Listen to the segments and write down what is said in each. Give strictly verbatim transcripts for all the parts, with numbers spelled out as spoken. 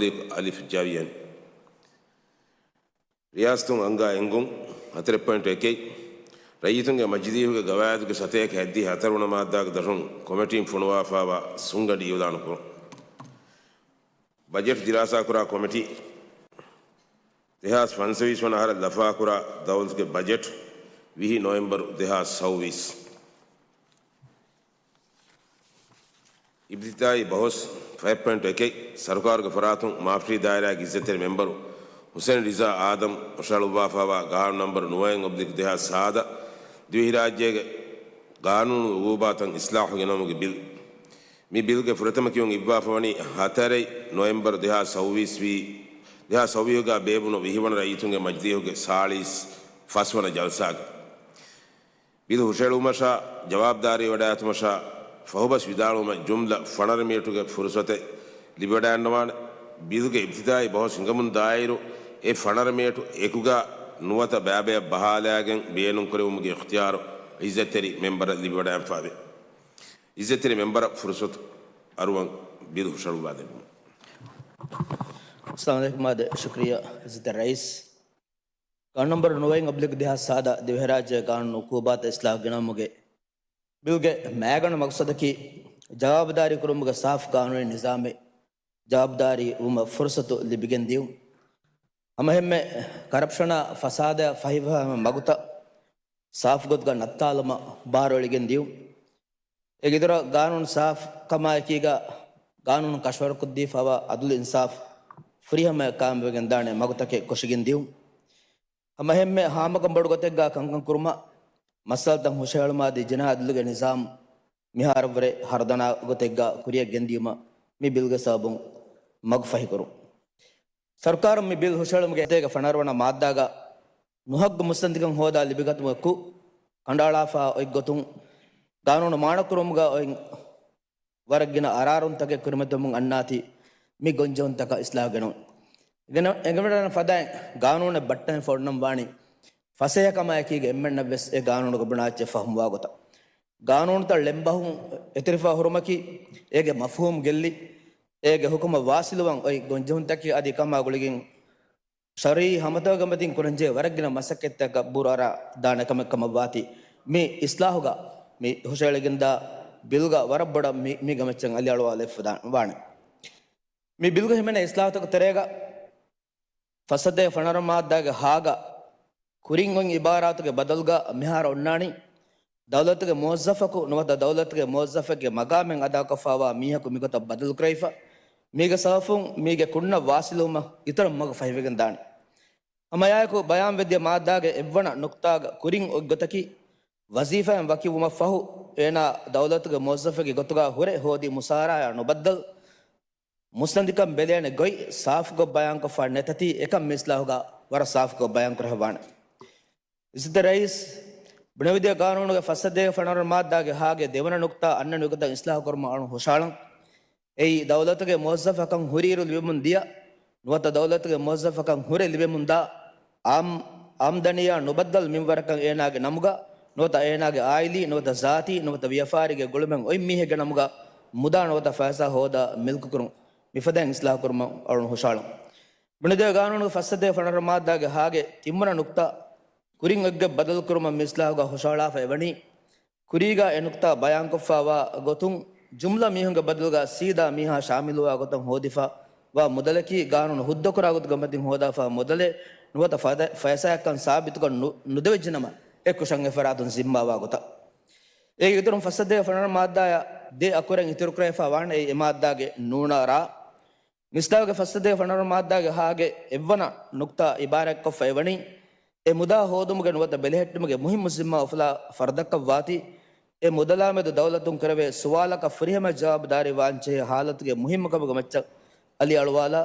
އަލިފް ޖަވިޔަން. ރިޔާސަތުން އަންގާ އެންގުން. ހަތަރެއް ޕޮއިންޓު އެކެއް، ރައްޔިތުންގެ މަޖިލީހުގެ ގަވާއިދުގެ ސަތޭކަ ހަތްދިހަ ހަތަރުވަނަ މާއްދާގެ ދަށުން ކޮމިޓީން ފޮނުވާފާވާ ސުންގަނޑި އިއުލާނުކުރުން. ބަޖެޓް ދިރާސާކުރާ ކޮމިޓީ، ދެހާސް ފަންސަވީސް ވަނަ އަހަރަށް ލަފާކުރާ ދައުލަތުގެ ބަޖެޓް، ވިހި ނޮވެމްބަރު ދެހާސް ސައުވީސް. އިބްތިދާއީ ބަހުސް. ފައެއް ޕޮއިންޓު އެކެއް، ސަރުކާރުގެ ފަރާތުން މާފްޓީ ދާއިރާގެ އިއްޒަތްތެރި މެމްބަރު ހުސެން ރިޒާ އާދަމް ހުށަހަޅުއްވާފާވާ ގާނޫނު ނަންބަރު ނުވައެއް އޮބްލިކް ދެހާސް ސާދަ، ދިވެހިރާއްޖޭގެ ގާނޫނު އުގޫބާތަށް އިސްލާހު ގެނައުމުގެ ބިލް. މި ބިލްގެ ފުރަތަމަ ކިޔުން އިއްވާފަވަނީ ހަތަރެއް ނޮވެމްބަރު ދެހާސް ސައުވީސް ވީ، ދެހާސް ސައުވީހުގަ ބޭއްވުނު ވިހި ވަނަ ރައްޔިތުންގެ މަޖިލީހުގެ ސާޅީސް ފަސް ވަނަ ޖަލްސާގަ. ބިލް ހުށަހެޅުމަށާ، ޖަވާބުދާރީ ވަޑައިގަތުމަށާ ފަހުބަސް ވިދާޅުވުމަށް ޖުމްލަ ފަނަރަ މިނެޓުގެ ފުރުސަތެއް ލިބިވަޑައިގަންނަވާނެ. ބިލްގެ އިބްތިދާއީ ބަހުސް ހިނގަމުން ދާއިރު، އެ ފަނަރަ މިނެޓު އެކުގަ ނުވަތަ ބައިބަޔަށް ބަހާލާގެން ބޭނުންކުރެވުމުގެ އިޚްތިޔާރު އިއްޒަތްތެރި މެމްބަރަށް ލިބިވަޑައިގެންފަވޭ. އިއްޒަތްތެރި މެމްބަރަށް ފުރުސަތު އަރުވަން ބިލް ހުށަހަޅުއްވާ ދެއްވުމަށް. އައްސަލާމު ޢަލައިކުމް. އާދެ، ޝުކްރިޔާ އިއްޒަތްތެރި ރައީސް. ގާނޫނު ނަންބަރު ނުވައެއް އޮބްލިކް ދެހާސް ސާދަ ދިވެހިރާއްޖޭގެ ގާނޫނު އުޤޫބާތަށް އިސްލާހު ގެނައުމުގެ ބިލްގެ މައިގަނޑު މަގްސަދަކީ، ޖަވާބުދާރީ ކުރުމުގެ ސާފު ގާނޫނީ ނިޒާމެއް، ޖަވާބުދާރީ ވުމަށް ފުރުސަތު ލިބިގެން ދިޔުން. ހަމައެހެންމެ ކަރަޕްޝަނާ ފަސާދައާ ފަހިވާ ހަމަ މަގުތައް ސާފު ގޮތުގަ ނައްތާލުމަށް ބާރުއެޅިގެން ދިޔުން. އޭގެ އިތުރަށް ގާނޫނު ސާފު ކަމާއެކީގަ، ގާނޫނު ކަށަވަރުކޮށްދީފައިވާ އަދުލު އިންސާފު ފުރިހަމަޔަށް ޤާއިމްވެގެންދާނެ މަގުތަކެއް ކޮށިގެން ދިޔުން. ހަމައެހެންމެ ހާމަކަން ބޮޑު ގޮތެއްގަ ކަންކަން ކުރުމަށް މައްސަލަތައް ހުށަހެޅުމާ އަދި ޖިނާ އަދުލުގެ ނިޒާމް މިހާރަށްވުރެ ހަރުދަނާ ގޮތެއްގަ ކުރިޔަށް ގެންދިޔުމަށް މި ބިލްގެ ސަބަބުން މަގު ފަހިކުރުން. ސަރުކާރުން މި ބިލް ހުށަހެޅުމުގެ އެތޭގެ ފަނަރަ ވަނަ މާއްދާގަ ނުހައްގު މުއްސަނދިކަން ހޯދާ ލިބިގަތުމަކު ކަނޑައަޅާފަ އޮތްގޮތުން ގާނޫނު މާނަކުރުމުގަ އޮތް ވަރަށް ގިނަ އަރާރުންތަކެއް ކުރިމަތިވަމުން އަންނާތީ މި ގޮންޖެހުންތަކަށް އިސްލާހު ގެނައުން. އެނގިވަޑައިގަންނަ ފަދައިން ގާނޫނެއް ބައްޓަން ފޮންނަން ވާނީ ފަސޭހަކަމާއެކީގެ އެންމެންނަށްވެސް އެ ގާނޫނުގަ ބުނާ އެއްޗެއް ފަހުމުވާ ގޮތަށް. ގާނޫނުތައް ޅެންބަހުން އެތެރިފަ ހުރުމަކީ އޭގެ މަފްހޫމް ގެއްލި، އޭގެ ހުކުމަށް ވާސިލުވަން އޮތް ގޮންޖެހުންތަކެއް އަދި ކަމާ ގުޅިގެން ޝަރުއީ ހަމަތަކުގެ މަތިން ކުރަންޖެހޭ ވަރަށް ގިނަ މަސައްކަތްތަކަށް ބުރައަރާ ދާނެ ކަމެއް ކަމަށްވާތީ، މި އިސްލާހުގަ މި ހުށައެޅިގެންދާ ބިލްގަ ވަރަށް ބޮޑަށް މި، މީގެ މައްޗަށް އަލިއަޅުވާލައްވަ ވާނެ. މި ބިލްގަ ހިމެނޭ އިސްލާހުތަކުގެ ތެރޭގަ ފަސްސަތޭކަ ފަނަރަ މާއްދާގެ ހާގަ ކުރިން އޮތް އިބާރާތުގެ ބަދަލުގަ މިހާރު އޮންނާނީ، ދައުލަތުގެ މުވައްޒަފަކު ނުވަތަ ދައުލަތުގެ މުވައްޒަފެއްގެ މަގާމެއް އަދާކޮށްފައިވާ މީހަކު މިގޮތަށް ބަދަލުކުރެވިފަ، މީގެ ސަބަބުން މީގެ ކުންނަށް ވާސިލުވުމަށް އިތުރަށް މަގު ފަހިވެގެންދާނެ. ހަމައެއާއެކު ބަޔާންވެދިޔަ މާއްދާގެ އެއްވަނަ ނުކުތާގަ ކުރިން އޮތްގޮތަކީ، ވަޒީފާއިން ވަކިވުމަށްފަހު އޭނާ ދައުލަތުގެ މުވައްޒަފެއްގެ ގޮތުގަ ހުރެ ހޯދި މުސާރާއާ ނުބައްދަލު މުއްސަނދިކަން ބެލޭނެ ގޮތް ސާފުކޮށް ބަޔާންކޮށްފަ ނެތަތީ، އެކަން މި އިސްލާހުގަ ވަރަށް ސާފުކޮށް ބަޔާންކުރެވިފަވާނެ. އިއްޒަތްތެރި ރައީސް، ބުނެވިދިޔަ ގާނޫނުގެ ފަސްސަތޭކަ ފަނަރަ މާއްދާގެ ހާގެ ދެވަނަ ނުކުތާ އަންނަ ނުކުތަ އިސްލާހުކުރުމަށް އަޅުން ހުށަހަޅަން. އެއީ، ދައުލަތުގެ މުވައްޒަފަކަން ހުރިއިރު ލިބެމުން ދިޔަ، ނުވަތަ ދައުލަތުގެ މުވައްޒަފަކަން ހުރެ ލިބެމުންދާ އާއްމު، އާމްދަނީއާ ނުބައްދަލު މިންވަރަކަށް އޭނާގެ ނަމުގަ، ނުވަތަ އޭނާގެ އާއިލީ، ނުވަތަ ޒާތީ، ނުވަތަ ވިޔަފާރީގެ ގުޅުމެއް އޮތް މީހެއްގެ ނަމުގަ މުދާ ނުވަތަ ފައިސާ ހޯދާ މިލްކުކުރުން މިފަދައިން އިސްލާހުކުރުމަށް އަޅުން ހުށަހަޅަން. ބުނެދޭ ގާނޫނުގެ ފަސްސަތޭކަ ފަނަރަ މާއްދާގެ ހާގެ ތިންވަނަ ނުކުތާ ކުރިން އޮތްގޮތް ބަދަލުކުރުމަށް މި އިސްލާހުގަ ހުށަހަޅާފަ އެވަނީ، ކުރީގަ އެ ނުކުތާ ބަޔާންކޮށްފައިވާ ގޮތުން، ޖުމްލަ މީހުންގެ ބަދަލުގަ ސީދާ މީހާ ޝާމިލުވާ ގޮތަށް ހޯދިފައިވާ މުދަލަކީ، ގާނޫނު ހުއްދަކުރާ ގޮތުގެ މަތިން ހޯދާފައިވާ މުދަލެއް ނުވަތަ ފަދަ، ފައިސާއެއްކަން ސާބިތުކޮށް ނު، ނުދެވިއްޖެނަމަ، އެ ކުށަށް އެފަރާތުން ޒިންމާވާ ގޮތަށް. އޭގެ އިތުރުން ފަސްސަތޭކަ ފަނަރަ މާއްދާއާ ދެ އަކުރެއް އިތުރުކުރެވިފައިވާނެ އެއީ އެ މާއްދާގެ ނޫނާ ރާ. މި އިސްލާހުގެ ފަސްސަތޭކަ ފަނަރަ މާއްދާގެ ހާގެ އެއްވަނަ ނުކުތާ އިބާރާތްކޮށްފަ އެވަނީ، އެ މުދާ ހޯދުމުގެ ނުވަތަ ބެލެހެއްޓުމުގެ މުހިއްމު ޒިންމާ އުފުލާ ފަރުދަކަށްވާތީ، އެ މުދަލާމެދު ދައުލަތުން ކުރެވޭ ސުވާލަކަށް ފުރިހަމަ ޖަވާބު ދާރީ ވާންޖެހޭ ހާލަތުގެ މުހިއްމުކަމުގެ މައްޗަށް އަލި އަޅުވާލާ،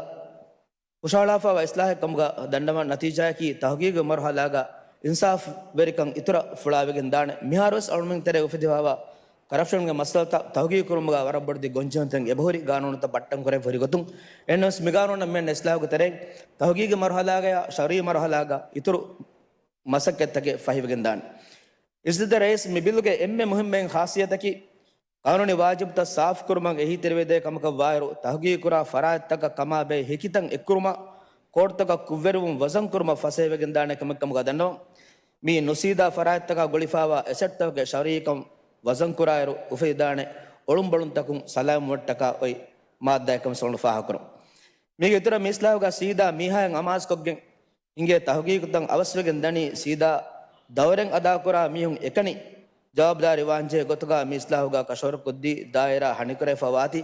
ހުށަހަޅާފައިވާ އިސްލާހެއް ކަމުގަ ދަންނަވާ ނަތީޖާއަކީ، ތަހުގީގުގެ މަރުހަލާގަ އިންސާފުވެރިކަން އިތުރަށް ފުޅާވެގެން ދާނެ. މިހާރުވެސް އަޅުމެން ތެރޭ އުފެދިފައިވާ ކަރަޕްޝަންގެ މައްސަލަތައް ތަހުގީގު ކުރުމުގަ ވަރަށް ބޮޑެތި ގޮންޖެހުންތައް އެބަހުރި ގާނޫނުތައް ބައްޓަން ކުރެވި ހުރި ގޮތުން، އެހެންނަމަވެސް މިގާނޫނަށް މިއަންނަ އިސްލާހުގެ ތެރެއިން ތަހުގީގު މަރުހަލާގަޔާ ޝަރުއީ މަރުހަލާގަ އިތުރު މަސައްކަތްތަކެއް ފަހިވެގެން ދާނެ. އިއްޒަތްތެރި ރައީސް، މި ބިލުގެ އެންމެ މުހިއްމު އެއް ޚާޞިއްޔަތަކީ، ގާނޫނީ ވާޖިބުތައް ސާފުކުރުމަށް އެހީތެރިވެދޭ ކަމަކަށް ވާއިރު، ތަހުގީގުކުރާ ފަރާތްތަކަށް ކަމާބެހޭ ހެކިތައް އެއްކުރުމަށް، ކޯޓްތަކަށް ކުށްވެރިވުން ވަޒަންކުރުމަށް ފަސޭހަވެގެންދާނެ ކަމެއް ކަމުގަ ދަންނަވަން. މިއީ ނުސީދާ ފަރާތްތަކާ ގުޅިފާވާ އެސެޓްތަކުގެ ޝަރީކުން ވަޒަންކުރާއިރު އުފެދިދާނެ އޮޅުންބޮޅުންތަކުން ސަލާމަތްވުމަށްޓަކާ އޮތް މާއްދާއެއް ކަމަށް ފާހަގަކުރުން. މީގެ އިތުރަށް މި އިސްލާހުގަ ސީދާ މީހާއިން އަމާޒުކޮށްގެން ހިނގޭ ތަހުގީގުތައް އަވަސްވެގެން ދަނީ، ސީދާ ދައުރެއް އަދާކުރާ މީހުން އެކަނި ޖަވާބުދާރީ ވާންޖެހޭ ގޮތުގަ މި އިސްލާހުގަ ކަށަވަރުކޮށްދީ ދާއިރާ ހަނިކުރެވިފަ ވާތީ.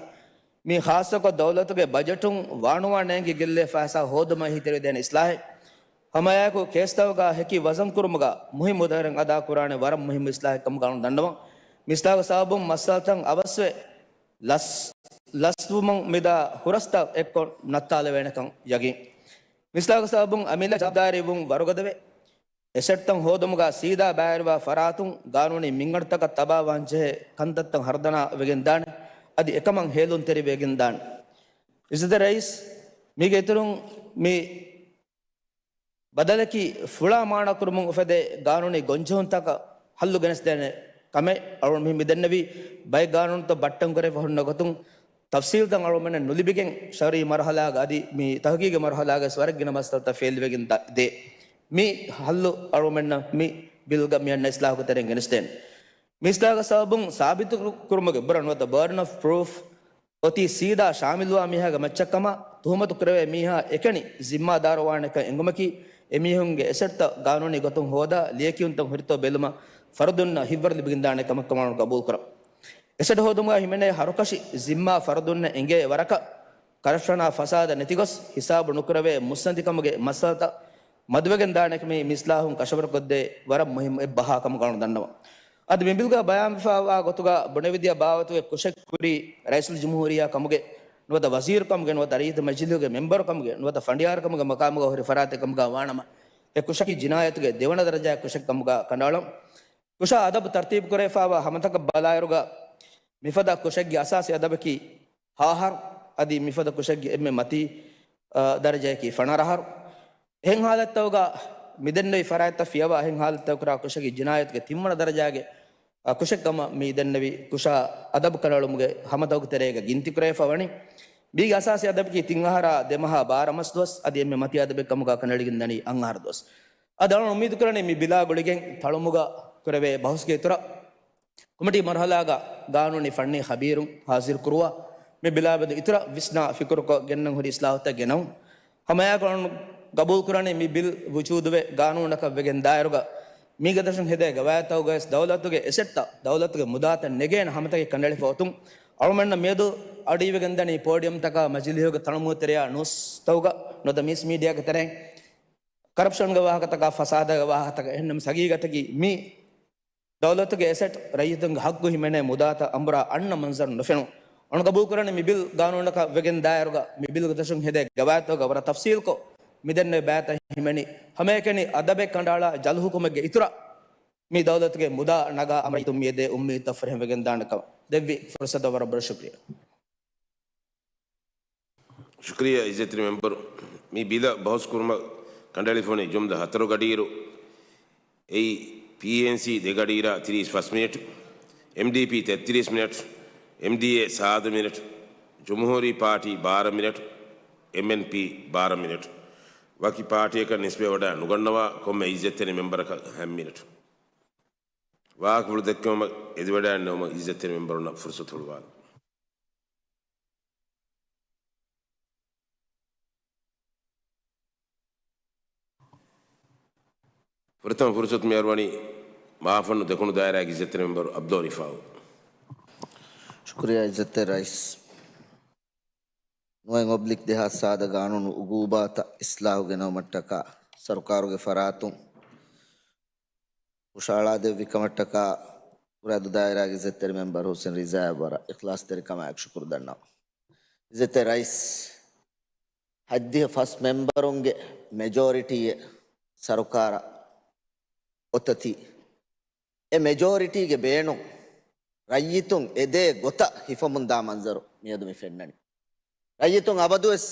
މީ ޚާއްޞަކޮށް ދައުލަތުގެ ބަޖެޓުން ވާނުވާ ނޭނގި ގެއްލޭ ފައިސާ ހޯދުމަށް އެހީތެރިވެދޭނެ އިސްލާހެއް. ހަމައެއާއެކު ކޭސްތަކުގަ ހެކި ވަޒަންކުރުމުގަ މުހިއްމު ދައުރެއް އަދާކުރާނެ ވަރަށް މުހިއްމު އިސްލާހެއް ކަމުގަ އަޅުން ދަންނަވަން. މި އިސްލާހުގެ ސަބަބުން މައްސަލަތައް އަވަސްވެ ލަސް، ލަސްވުމުން މިދާ ހުރަސްތައް އެއްކޮށް ނައްތާލެވޭނެކަން ޔަގީން. މި އިސްލާހުގެ ސަބަބުން އަމިއްލަ ޖަވާބުދާރީވުން ވަރުގަދަވެ، އެސެޓްތައް ހޯދުމުގަ ސީދާ ބައިވެރިވާ ފަރާތުން ގާނޫނީ މިންގަނޑުތަކަށް ތަބާވާންޖެހޭ ކަންތައްތައް ހަރުދަނާ ވެގެންދާނެ. އަދި އެކަމަށް ހޭލުންތެރިވެގެންދާނެ. އިއްޒަތްތެރި ރައީސް، މީގެ އިތުރުން މި ބަދަލަކީ ފުޅާ މާނަކުރުމުން އުފެދޭ ގާނޫނީ ގޮންޖެހުންތަކަށް ހައްލު ގެނެސްދޭނެ ކަމެއް. އަޅުގަނޑު މި ދެންނެވީ ބައެއް ގާނޫނުތައް ބައްޓަންކުރެވިފަ ހުންނަ ގޮތުން ތަފްސީލްތައް އަޅުގަނޑަށް ނުލިބިގެން ޝަރުއީ މަރުހަލާގަ އަދި މި ތަހުގީގީ މަރުހަލާގަވެސް ވަރަށް ގިނަ މައްސަލަތައް ފެއިލްވެގެން ދާ، ދޭ. މި ހައްލު އަޅުގަނޑަށް މި ބިލްގަ މި އަންނަ އިސްލާހުގެ ތެރެއިން ގެނެސްދޭނެ. މި އިސްލާހުގެ ސަބަބުން ސާބިތު ކުރުމުގެ ބުރަ ނުވަތަ ބަރޑަން އޮފް ޕްރޫފް އޮތީ ސީދާ ޝާމިލުވާ މީހާގެ މައްޗަށްކަމަށް. ތުހުމަތު ކުރެވޭ މީހާ އެކަނި ޒިންމާދާރުވާނެކަން އެނގުމަކީ، އެމީހުންގެ އެސެޓްތައް ގާނޫނީ ގޮތުން ހޯދާ، ލިޔެކިޔުންތައް ހުރިތޯ ބެލުމަށް ފަރުދުންނަށް ހިތްވަރު ލިބިގެންދާނެ ކަމަށްކަމަށް ގަބޫލުކުރަން. އެސެޓް ހޯދުމުގަ ހިމެނޭ ހަރުކަށި ޒިންމާ ފަރުދުންނަށް އެނގޭ ވަރަކަށް، ކަރަޕްޝަނާ ފަސާދަ ނެތިގޮސް، ހިސާބު ނުކުރެވޭ މުއްސަނދިކަމުގެ މައްސަލަތައް މަދުވެގެން ދާނެކަމީ މި އިސްލާހުން ކަށަވަރުކޮށްދޭ ވަރަށް މުހިއްމު އެއްބަހާ ކަމުގަ އަޅުން ދަންނަވަން. އަދި މި ބިލްގަ ބަޔާންވެފައިވާ ގޮތުގަ ބުނެވިދިޔަ ބާވަތުގެ ކުށެއް ކުރީ ރައީސުލްޖުމްހޫރިއްޔާ ކަމުގެ ނުވަތަ ވަޒީރު ކަމުގެ ނުވަތަ ރައްޔިތު މަޖިލީހުގެ މެމްބަރު ކަމުގެ ނުވަތަ ފަނޑިޔާރު ކަމުގެ މަޤާމުގަ ހުރި ފަރާތެއް ކަމުގަ ވާނަމަ، އެ ކުށަކީ ޖިނާޔަތުގެ ދެވަނަ ދަރަޖައިގެ ކުށެއް ކަމުގަ ކަނޑައަޅަން. ކުށާ އަދަބު ތަރްތީބު ކުރެވިފައިވާ ހަމަތަކަށް ބަލާއިރުގަ، މިފަދަ ކުށެއްގެ އަސާސީ އަދަބަކީ ހަ އަހަރު، އަދި މިފަދަ ކުށެއްގެ އެންމެ މަތީ، އަ، ދަރަޖަޔަކީ ފަނަރަ އަހަރު. އެހެން ހާލަތްތަކުގަ މިދެންނެވި ފަރާތްތައް ފިޔަވާ އެހެން ހާލަތްތަކު ކުރާ ކުށަކީ ޖިނާޔަތުގެ ތިންވަނަ ދަރަޖާގެ، އަ، ކުށެއް ކަމަށް މި ދެންނެވި ކުށާ އަދަބު ކަނޑައެޅުމުގެ ހަމަތަކުގެ ތެރޭގަ ގިންތި ކުރެވިފަ ވަނީ. މީގެ އަސާސީ އަދަބަކީ ތިން އަހަރާ ދެ މަހާ ބާރަ މަސް ދުވަސް އަދި އެންމެ މަތީ އަދަބެއް ކަމުގަ ކަނޑައެޅިގެން ދަނީ އަށް އަހަރު ދުވަސް. އަދި އަޅުން އުއްމީދު ކުރަނީ މި ބިލާ ގުޅިގެން ތަޅުމުގަ ކުރެވޭ ބަހުސްގެ އިތުރަށް ކޮމިޓީ މަރުހަލާގަ ގާނޫނީ ފަންނީ ޚަބީރުން ހާޒިރު ކުރުވާ، މި ބިލާ މެދު އިތުރަށް ވިސްނާ ފިކުރުކޮށް ގެންނަން ހުރި އިސްލާހުތައް ގެނައުން. ހަމައެއާއެކު ގަބޫލުކުރަނީ މި ބިލް ވުޖޫދުވެ ގާނޫނަކަށް ވެގެން ދާއިރުގަ މީގެ ދަށުން ހެދޭ ގަވާއިދުތަކުގަވެސް ދައުލަތުގެ އެސެޓްތައް ދައުލަތުގެ މުދާތައް ނެގޭނެ ހަމަތަކެއް ކަނޑައެޅިފަ އޮތުން. އަޅުމެންނަށް މިއަދު އަޑުއިވެގެންދަނީ ޕޯޑިއަމްތަކާ މަޖިލީހުގެ ތަޅުމުގެ ތެރެއާ ނޫސްތަކުގަ ނުވަތަ މީސް މީޑިއާގެ ތެރެއިން ކަރަޕްޝަންގެ ވާހަކަތަކާ، ފަސާދަގެ ވާހަކަތަކާ އެހެންނަމަ ހަގީގަތަކީ މި ދައުލަތުގެ އެސެޓް، ރައްޔިތުންގެ ހައްގު ހިމެނޭ މުދާތައް އަނބުރާ އަންނަ މަންޒަރު ނުފެނުން. އަޅުން ގަބޫލުކުރަނީ މި ބިލް ގާނޫނަކަށް ވެގެން ދާއިރުގަ މި ބިލްގެ ދަށުން ހެދޭ ގަވާއިދުތަކުގަ ވަރަށް ތަފްސީލްކޮށް މި ދެންނެވި ބައިތައް ހިމެނި ހަމައެކަނި އަދަބެއް ކަނޑައަޅާ ޖަލު ހުކުމެއްގެ އިތުރަށް މި ދައުލަތުގެ މުދާ ނަގާ އަމަރަށް އިތުރު މިއެދޭ އުއްމީދުތައް ފުރިހަމަވެގެން ދާނެ ކަމަށް ދެއްވި ފުރުސަތަށް ވަރަށް ބޮޑަށް ޝުކުރިއްޔާ. ޝުކުރިއްޔާ އިއްޒަތްތެރި މެމްބަރު. މި ބިލަށް ބަހުސް ކުރުމަށް ކަނޑައެޅިފަ ވަނީ ޖުމްލަ ހަތަރު ގަޑިއިރު، އެއީ ޕީއެންސީ ދެ ގަޑިއިރާ ތިރީސް ފަސް މިނެޓް، އެމްޑީޕީ ތެއްތިރީސް މިނެޓް، އެމްޑީއޭ ސާދަ މިނެޓް، ޖުމްހޫރީ ޕާޓީ ބާރަ މިނެޓް، އެމްއެންޕީ ބާރަ މިނެޓް. ވަކި ޕާޓީއަކަށް ނިސްބަތް ވަޑައި ނުގަންނަވާ ކޮންމެ އިއްޒަތްތެރި މެމްބަރަކަށް ހަތް މިނެޓް. ވާހަކަފުޅު ދެއްކެވުމަށް އެދިވަޑައިގެންނެވުމަށް އިއްޒަތްތެރި މެމްބަރުންނަށް ފުރުސަތު ހުޅުވާލަން. ފުރަތަމަ ފުރުސަތު މިއަރުވަނީ މާފަންނު ދެކުނު ދާއިރާގެ އިއްޒަތްތެރި މެމްބަރު އަބްދުލް ރިފާއު. ޝުކުރިއްޔާ އިއްޒަތްތެރި ރައީސް. ނުވައެއް އޮބްލިކް ދެހާސް ސާދަ ގާނޫނު އުގޫބާތައް އިސްލާހު ގެނައުމަށްޓަކާ ސަރުކާރުގެ ފަރާތުން ހުށަހަޅާދެއްވި ކަމަށްޓަކާ ކުރާދޫ ދާއިރާގެ އިއްޒަތްތެރި މެމްބަރު ހުސެން ރިޒާއަށް ވަރަށް އިޚްލާޞްތެރިކަމާއެކު ޝުކުރު ދަންނަވަން. އިއްޒަތްތެރި ރައީސް، ހަތްދިހަ ފަސް މެމްބަރުންގެ މެޖޯރިޓީއެއް ސަރުކާރަށް އޮތަތީ، އެ މެޖޯރިޓީގެ ބޭނުން ރައްޔިތުން އެދޭ ގޮތަށް ހިފަމުންދާ މަންޒަރު މިއަދު މި ފެންނަނީ. ރައްޔިތުން އަބަދުވެސް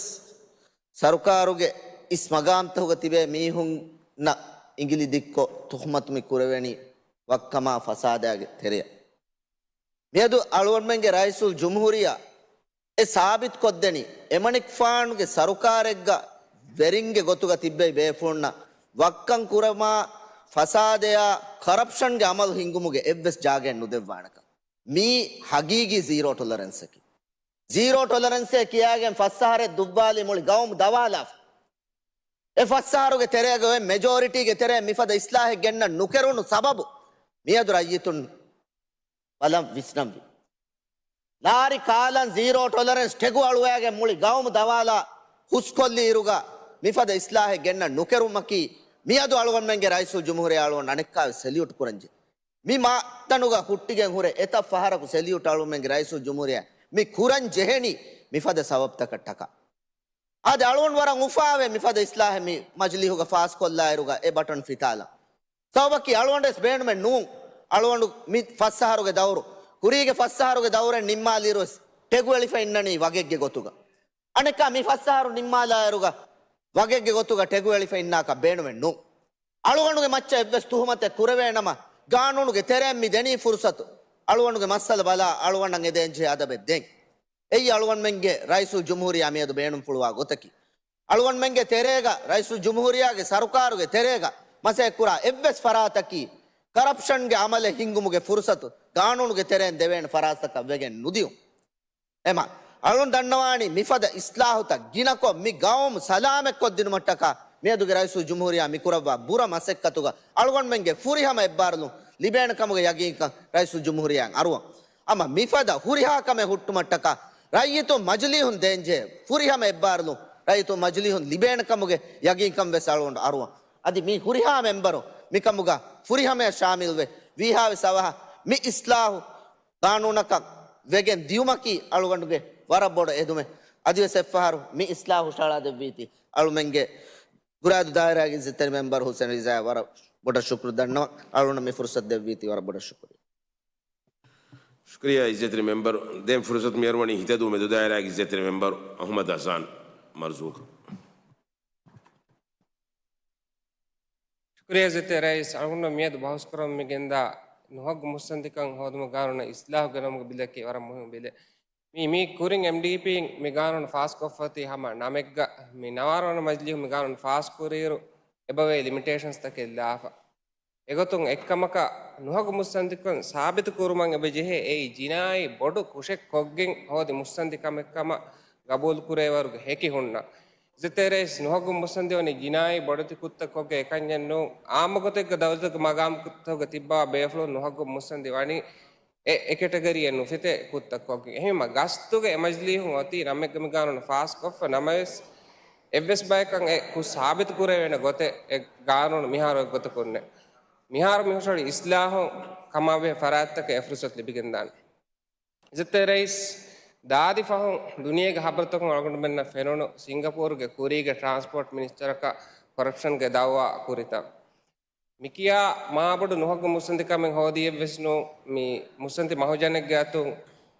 ސަރުކާރުގެ އިސް މަގާމްތަކުގަ ތިބޭ މީހުންނަށް އިނގިލި ދިއްކޮށް ތުހުމަތު މި ކުރެވެނީ ވައްކަމާ ފަސާދާގެ ތެރެއަށް. މިއަދު އަޅުގަނޑުމެންގެ ރައީސުލް ޖުމްހޫރިއްޔާ އެ ސާބިތުކޮށްދެނީ، އެމަނިކުފާނުގެ ސަރުކާރެއްގަ ވެރިންގެ ގޮތުގަ ތިއްބެވި ބޭފުޅުންނަށް ވައްކަން ކުރުމާ، ފަސާދަޔާ، ކަރަޕްޝަންގެ އަމަލު ހިންގުމުގެ އެއްވެސް ޖާގައެއް ނުދެއްވާނެކަން. މީ ހަގީގީ ޒީރޯ ޓޮލަރެންސަކީ. ޒީރޯ ޓޮލަރެންސޭ ކިޔާގެން ފަސް އަހަރެއް ދުއްވާލީ މުޅި ގައުމު ދަވާލާފަ. އެ ފަސް އަހަރުގެ ތެރޭގަ އޮތް މެޖޯރިޓީގެ ތެރޭ މިފަދަ އިސްލާހެއް ގެންނަން ނުކެރުނު ސަބަބު މިއަދު ރައްޔިތުން ބަލަން ވިސްނަންވީ. ލާރި ކާލަން ޒީރޯ ޓޮލަރެންސް ޓެގު އަޅުވައިގެން މުޅި ގައުމު ދަވާލާ ހުސްކޮށްލި އިރުގަ މިފަދަ އިސްލާހެއް ގެންނަން ނުކެރުމަކީ މިއަދު އަޅުގަނޑުމެންގެ ރައީސުލް ޖުމްހޫރިއްޔާ އަޅުގަނޑު އަނެއްކާވެސް ސެލިއުޓް ކުރަންޖެހޭ. މި މައިދާނުގަ ހުއްޓިގެން ހުރެ އެތައް ފަހަރަކު ސެލިއުޓް އަޅުގަނޑުމެންގެ ރައީސުލް ޖުމްހޫރިއްޔާ މި ކުރަން ޖެހެނީ މިފަދަ ސަބަބުތަކަށް ޓަކާ. އާދެ، އަޅުގަނޑު ވަރަށް އުފާވޭ މިފަދަ އިސްލާހެއް މި މަޖިލީހުގަ ފާސްކޮށްލާއިރުގަ އެ ބަޓަން ފިތާލަން. ސަބަބަކީ އަޅުގަނޑުވެސް ބޭނުމެއް ނޫން. އަޅުގަނޑު މި ފަސް އަހަރުގެ ދައުރު، ކުރީގެ ފަސް އަހަރުގެ ދައުރެއް ނިންމާލިއިރުވެސް ޓެގު އެޅިފަ އިންނަނީ ވަގެއްގެ ގޮތުގަ. އަނެއްކާ މި ފަސް އަހަރު ނިންމާލާއިރުގަ ވަގެއްގެ ގޮތުގަ ޓެގު އެޅިފަ އިންނާކަށް ބޭނުމެއް ނޫން. އަޅުގަނޑުގެ މައްޗަށް އެއްވެސް ތުހުމަތެއް ކުރެވޭނަމަ، ގާނޫނުގެ ތެރެއިން މި ދެނީ ފުރުސަތު. އަޅުގަނޑުގެ މައްސަލަ ބަލާ، އަޅުގަނޑަށް އެދޭންޖެހޭ އަދަބެއް ދޭން. އެއީ އަޅުގަނޑުމެންގެ ރައީސުލް ޖުމްހޫރިއްޔާ މިއަދު ބޭނުންފުޅުވާ ގޮތަކީ. އަޅުގަނޑުމެންގެ ތެރޭގަ، ރައީސުލް ޖުމްހޫރިއްޔާގެ ސަރުކާރުގެ ތެރޭގަ މަސައްކަތްކުރާ އެއްވެސް ފަރާތަކީ، ކަރަޕްޝަންގެ އަމަލެއް ހިންގުމުގެ ފުރުސަތު ގާނޫނުގެ ތެރެއިން ދެވޭނެ ފަރާތަކަށް ވެގެން ނުދިޔުން. އެމަ، އަޅުން ދަންނަވާނީ މިފަދަ އިސްލާހުތައް ގިނަކޮށް މި ގައުމު ސަލާމަތްކޮށްދިނުމަށްޓަކާ މިއަދުގެ ރައީސުލް ޖުމްހޫރިއްޔާ މިކުރައްވާ ބުރަ މަސައްކަތުގަ އަޅުގަނޑުމެންގެ ފުރިހަމަ އެއްބާރުލުން ލިބޭނެ ކަމުގެ ޔަގީންކަން ރައީސުލް ޖުމްހޫރިއްޔާއަށް އަރުވަން. އަމަ މިފަދަ ހުރިހާ ކަމެއް ހުއްޓުމަށްޓަކާ ރައްޔިތުން މަޖިލީހުން ދޭންޖެހޭ ފުރިހަމަ އެއްބާރުލުން ރައްޔިތުން މަޖިލީހުން ލިބޭނެ ކަމުގެ ޔަގީންކަން ވެސް އަޅުގަނޑު އަރުވަން. އަދި މި ހުރިހާ މެމްބަރު މިކަމުގަ ފުރިހަމަޔަށް ޝާމިލްވެ، ވީހާވެސް އަވަހަށް މި އިސްލާހު ގާނޫނަކަށް ވެގެން ދިޔުމަކީ އަޅުގަނޑުގެ ވަރަށް ބޮޑު އެދުމެއް. އަދިވެސް އެއްފަހަރު މި އިސްލާހު ހުށަހަޅާދެއްވީތީ އަޅުމެންގެ ގުރާދޫ ދާއިރާގެ އިއްޒަތްތެރި މެމްބަރު ހުސެން ރިޒާއަށް ވަރަށް ބޮޑަށް ޝުކުރު ދަންނަވަން. އަޅުގަނޑަށް މި ފުރުސަތު ދެއްވީތީ ވަރަށް ބޮޑަށް ޝުކުރިއްޔާ. ޝުކުރިއްޔާ އިއްޒަތްތެރި މެމްބަރު. ދެން ފުރުސަތު މިއަރުވަނީ ހިތަދޫ މެދު ދާއިރާގެ އިއްޒަތްތެރި މެމްބަރު އަހުމަދު ހަސާން މަރުޒޫގަށް. ޝުކުރިއްޔާ އިއްޒަތްތެރި ރައީސް. އަޅުގަނޑު މިއަދު ބަހުސްކުރަމުން މިގެންދާ ނުހައްގު މުއްސަނދިކަން ހޯދުމުގެ ގާނޫނަށް އިސްލާހު ގެނައުމުގެ ބިލަކީ ވަރަށް މުހިންމު ބިލެއް. މި، މި ކުރިން އެމްޑީޕީން މި ގާނޫނު ފާސްކޮށްފައޮތީ ހަމަ ނަމެއްގަ. މި ނަވާރަ ވަނަ މަޖިލީހުން މި ގާނޫނު ފާސްކުރިއިރު އެބަވޭ ލިމިޓޭޝަންސްތަކެއް ލާފަ. އެގޮތުން އެއްކަމަކަށް ނުހައްގު މުއްސަނދިކަން ސާބިތު ކުރުމަށް އެބަ ޖެހޭ އެއީ ޖިނާއީ ބޮޑު ކުށެއް ކޮށްގެން ހޯދި މުއްސަނދި ކަމެއް ކަމަށް ގަބޫލު ކުރޭވަރުގެ ހެކި ހުންނަ. އިއްޒަތްތެރި ރައީސް، ނުހައްގު މުއްސަނދި ވަނީ ޖިނާއީ ބޮޑެތި ކުށްތައް ކޮށްގެން އެކަންޏެއް ނޫން. އާއްމު ގޮތެއްގަ ދައުލަތުގެ މަގާމުތަކުގަ ތިއްބަވާ ބޭފުޅުން ނުހައްގު މުއްސަނދި ވަނީ އެ، އެ ކެޓަގަރީއެއް ނުފިތޭ ކުށްތައް ކޮށްގެން. އެހެންވީމަ ގަސްތުގެ އެ މަޖިލީހުން އޮތީ ނަމެއްގަ މި ގާނޫނު ފާސްކޮށްފަ ނަމަވެސް، އެއްވެސް ބަޔަކަށް އެ ކުށް ސާބިތު ކުރެވޭނެ ގޮތެއް އެ ގާނޫނު މިހާރު އެއްގޮތަކުންނެއް. މިހާރު މި ހުށަހަޅި އިސްލާހުން ކަމާބެހޭ ފަރާތްތަކަށް އެ ފުރުސަތު ލިބިގެންދާނެ. އިއްޒަތްތެރި ރައީސް، ދާދި ފަހުން ދުނިޔޭގެ ހަބަރުތަކުން އަޅުގަނޑުމެންނަށް ފެނުނު ސިންގަޕޫރުގެ ކުރީގެ ޓްރާންސްޕޯޓް މިނިސްޓަރަކަށް ކޮރަޕްޝަންގެ ދައުވާ ކުރިތަން. މިކިޔާ މާބޮޑު ނުހައްގު މުއްސަނދިކަމެއް ހޯދިއެއްވެސް ނޫން. މި މުއްސަނދި މަހުޖަނެއްގެ އަތުން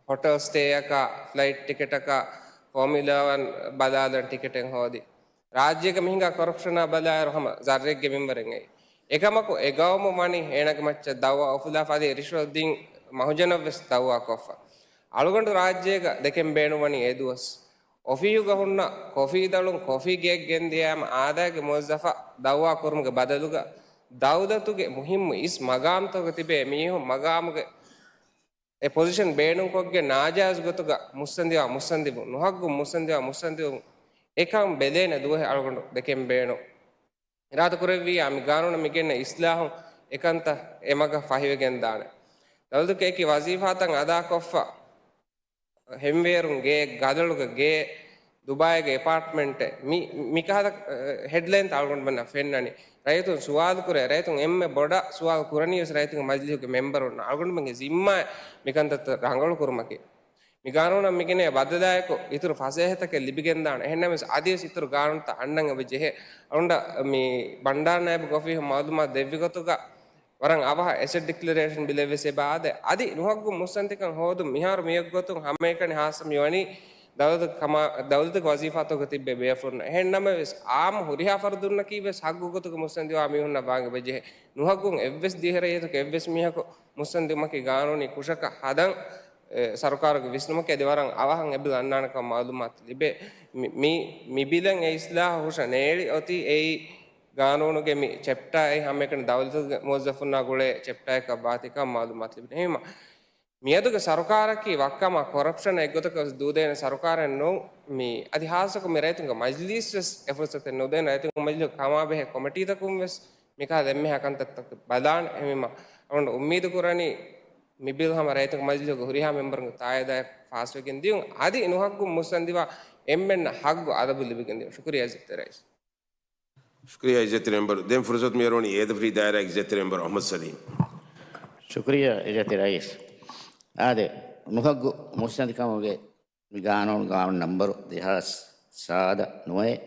ހޮޓެލް ސްޓޭއަކާ، ފްލައިޓް ޓިކެޓަކާ، ފޯމިއުލާ ވަން ބަލާލަން ޓިކެޓެއް ހޯދި. ރާއްޖޭގަ މި ހިނގާ ކޮރަޕްޝަނާ ބަލާއިރު ހަމަ ޒައްރެއްގެ މިންވަރެއް އެއީ. އެކަމަކު އެ ގައުމު ވަނީ އޭނާގެ މައްޗަށް ދައުވާ އުފުލާފަ އަދި ރިޝްވަތު ދިން މަހުޖަނަށްވެސް ދައުވާ ކޮށްފަ. އަޅުގަނޑު ރާއްޖޭގަ ދެކެން ބޭނުންވަނީ އެ ދުވަސް. އޮފީހުގަ ހުންނަ ކޮފީ ދަޅުން ކޮފީ ގެއަށް ގެންދިޔައިމަ އާދައިގެ މުވައްޒަފަށް ދައުވާ ކުރުމުގެ ބަދަލުގަ، ދައުލަތުގެ މުހިއްމު އިސް މަގާމްތަކުގަ ތިބޭ މީހުން މަގާމުގެ އެ ޕޮޒިޝަން ބޭނުންކޮށްގެން ނާޖާއިޒު ގޮތުގަ މުއްސަނދިވާ މުއްސަނދިވުން، ނުހައްގު މުއްސަނދިވާ މުއްސަނދިވުން އެކަން ބެލޭނެ ދުވަހެއް އަޅުގަނޑު ދެކެން ބޭނުން. އިރާދަކުރެއްވިއްޔާ މި ގާނޫނަށް މިގެންނަ އިސްލާހުން އެކަންތައް އެ މަގަށް ފަހިވެގެންދާނެ. ދައުލަތުގެ އެކި ވަޒީފާތައް އަދާކޮށްފަ، ހެންވޭރުން ގޭ، ގަދަޅުގެ ގޭ، ދުބާއިގެ އެޕާޓްމަންޓެއް، މި، މިކަހަލަ، އަ، ހެޑްލައިންތައް އަޅުގަނޑުމެންނަށް ފެންނަނީ. ރައްޔިތުން ސުވާލު ކުރޭ، ރައްޔިތުން އެންމެ ބޮޑަށް ސުވާލު ކުރަނީވެސް ރައްޔިތުންގެ މަޖިލީހުގެ މެމްބަރުންނަށް. އަޅުގަނޑުމެންގެ ޒިންމާއެއް މިކަންތައްތައް ރަނގަޅު ކުރުމަކީ. މި ގާނޫނަށް މިގެނޭ ބަދަލާއެކު އިތުރު ފަސޭހަތަކެއް ލިބިގެންދާނެ. އެހެންނަމަވެސް އަދިވެސް އިތުރު ގާނޫނުތައް އަންނަން އެބަ ޖެހޭ. އަޅުގަނޑަށް މި ބަންޑާރަ ނައިބު އޮފީހުން މައުލޫމާތު ދެއްވި ގޮތުގަ، ވަރަށް އަވަހަށް އެސެޓް ޑިކްލަރޭޝަން ބިލެއްވެސް އެބަ އާދޭ. އަދި ނުހައްގު މުއްސަނދިކަން ހޯދުން މިހާރު މިއޮތްގޮތުން ހަމައެކަނި ހާއްސަ މިވަނީ ދައުލަތު ކަމާ، ދައުލަތުގެ ވަޒީފާތަކުގަ ތިއްބެވި ބޭފުޅުންނަށް. އެހެން ނަމަވެސް، އާއްމު ހުރިހާ ފަރުދުންނަކީ ވެސް ހައްގު ގޮތުގަ މުއްސަނދިވާ މީހުންނަށް ވާން އެބަޖެހޭ. ނުހައްގުން އެއްވެސް ދިވެހިރައްޔިތަކު އެއްވެސް މީހަކު މުއްސަނދިވުމަކީ ގާނޫނީ ކުށަކަށް ހަދަން، އެ، ސަރުކާރުގެ ވިސްނުމަކީ އަދި ވަރަށް އަވަހަށް އެ ބިލް އަންނާނެކަމަށް މައުލޫމާތު ލިބޭ. މި، މި، މި ބިލަށް އެ އިސްލާހު ހުށަ ނޭޅި އޮތީ އެއީ ގާނޫނުގެ މި ޗެޕްޓާ އެއް ހަމައެކަނި ދައުލަތުގެ މުވައްޒަފުންނާ ގުޅޭ ޗެޕްޓާއަކަށް ވާތީކަން މައުލޫމާތު ލިބުނީ. އެހެންވީމަ، މިއަދުގެ ސަރުކާރަކީ ވައްކަމާ ކޮރަޕްޝަން އެއްގޮތަކަށް ދޫދޭނެ ސަރުކާރެއް ނޫން. މި އަދި ހާއްސަކޮށް މި ރައްޔިތުންގެ މަޖްލީސް ވެސް އެ ފުރުސަތެއް ނުދޭނެ. ރައްޔިތުންގެ މަޖްލީހު ކަމާބެހޭ ކޮމިޓީތަކުން ވެސް މިކަހަލަ އެންމެހާ ކަންތައްތަކަށް ބަލާނެ. އެހެންވީމަ، އަޅުގަނޑު އުއްމީދު ކުރަނީ މި ބިލް ހަމަ ރައްޔިތުންގެ މަޖްލީހުގެ ހުރިހާ މެމްބަރުންގެ ތާއީދާއެކު ފާސްވެގެން ދިޔުން. އަދި ނުހައްގުން މުއްސަނދިވާ އެންމެންނަށް ހައްގު އަދަބު ލިބިގެން ދިޔުން. ޝުކުރިއްޔާ އިއްޒަތްތެރި ރައީސް. ޝުކުރިއްޔާ އިއްޒަތްތެރި މެމްބަރު. ދެން ފުރުސަތު މިއަރުވަނީ އޭދަފަރީ ދާއިރާގެ އިއްޒަތްތެރި މެމްބަރު އަޙްމަދު ސަލީމް. ޝުކުރިއްޔާ އިއްޒަތްތެރި ރައީސް. އާދެ، ނުހައްގު މުއްސަނދިކަމުގެ މި ގާނޫނު، ގާނޫނު ނަންބަރު ދެހާސް ސާދަ ނުވައެއް.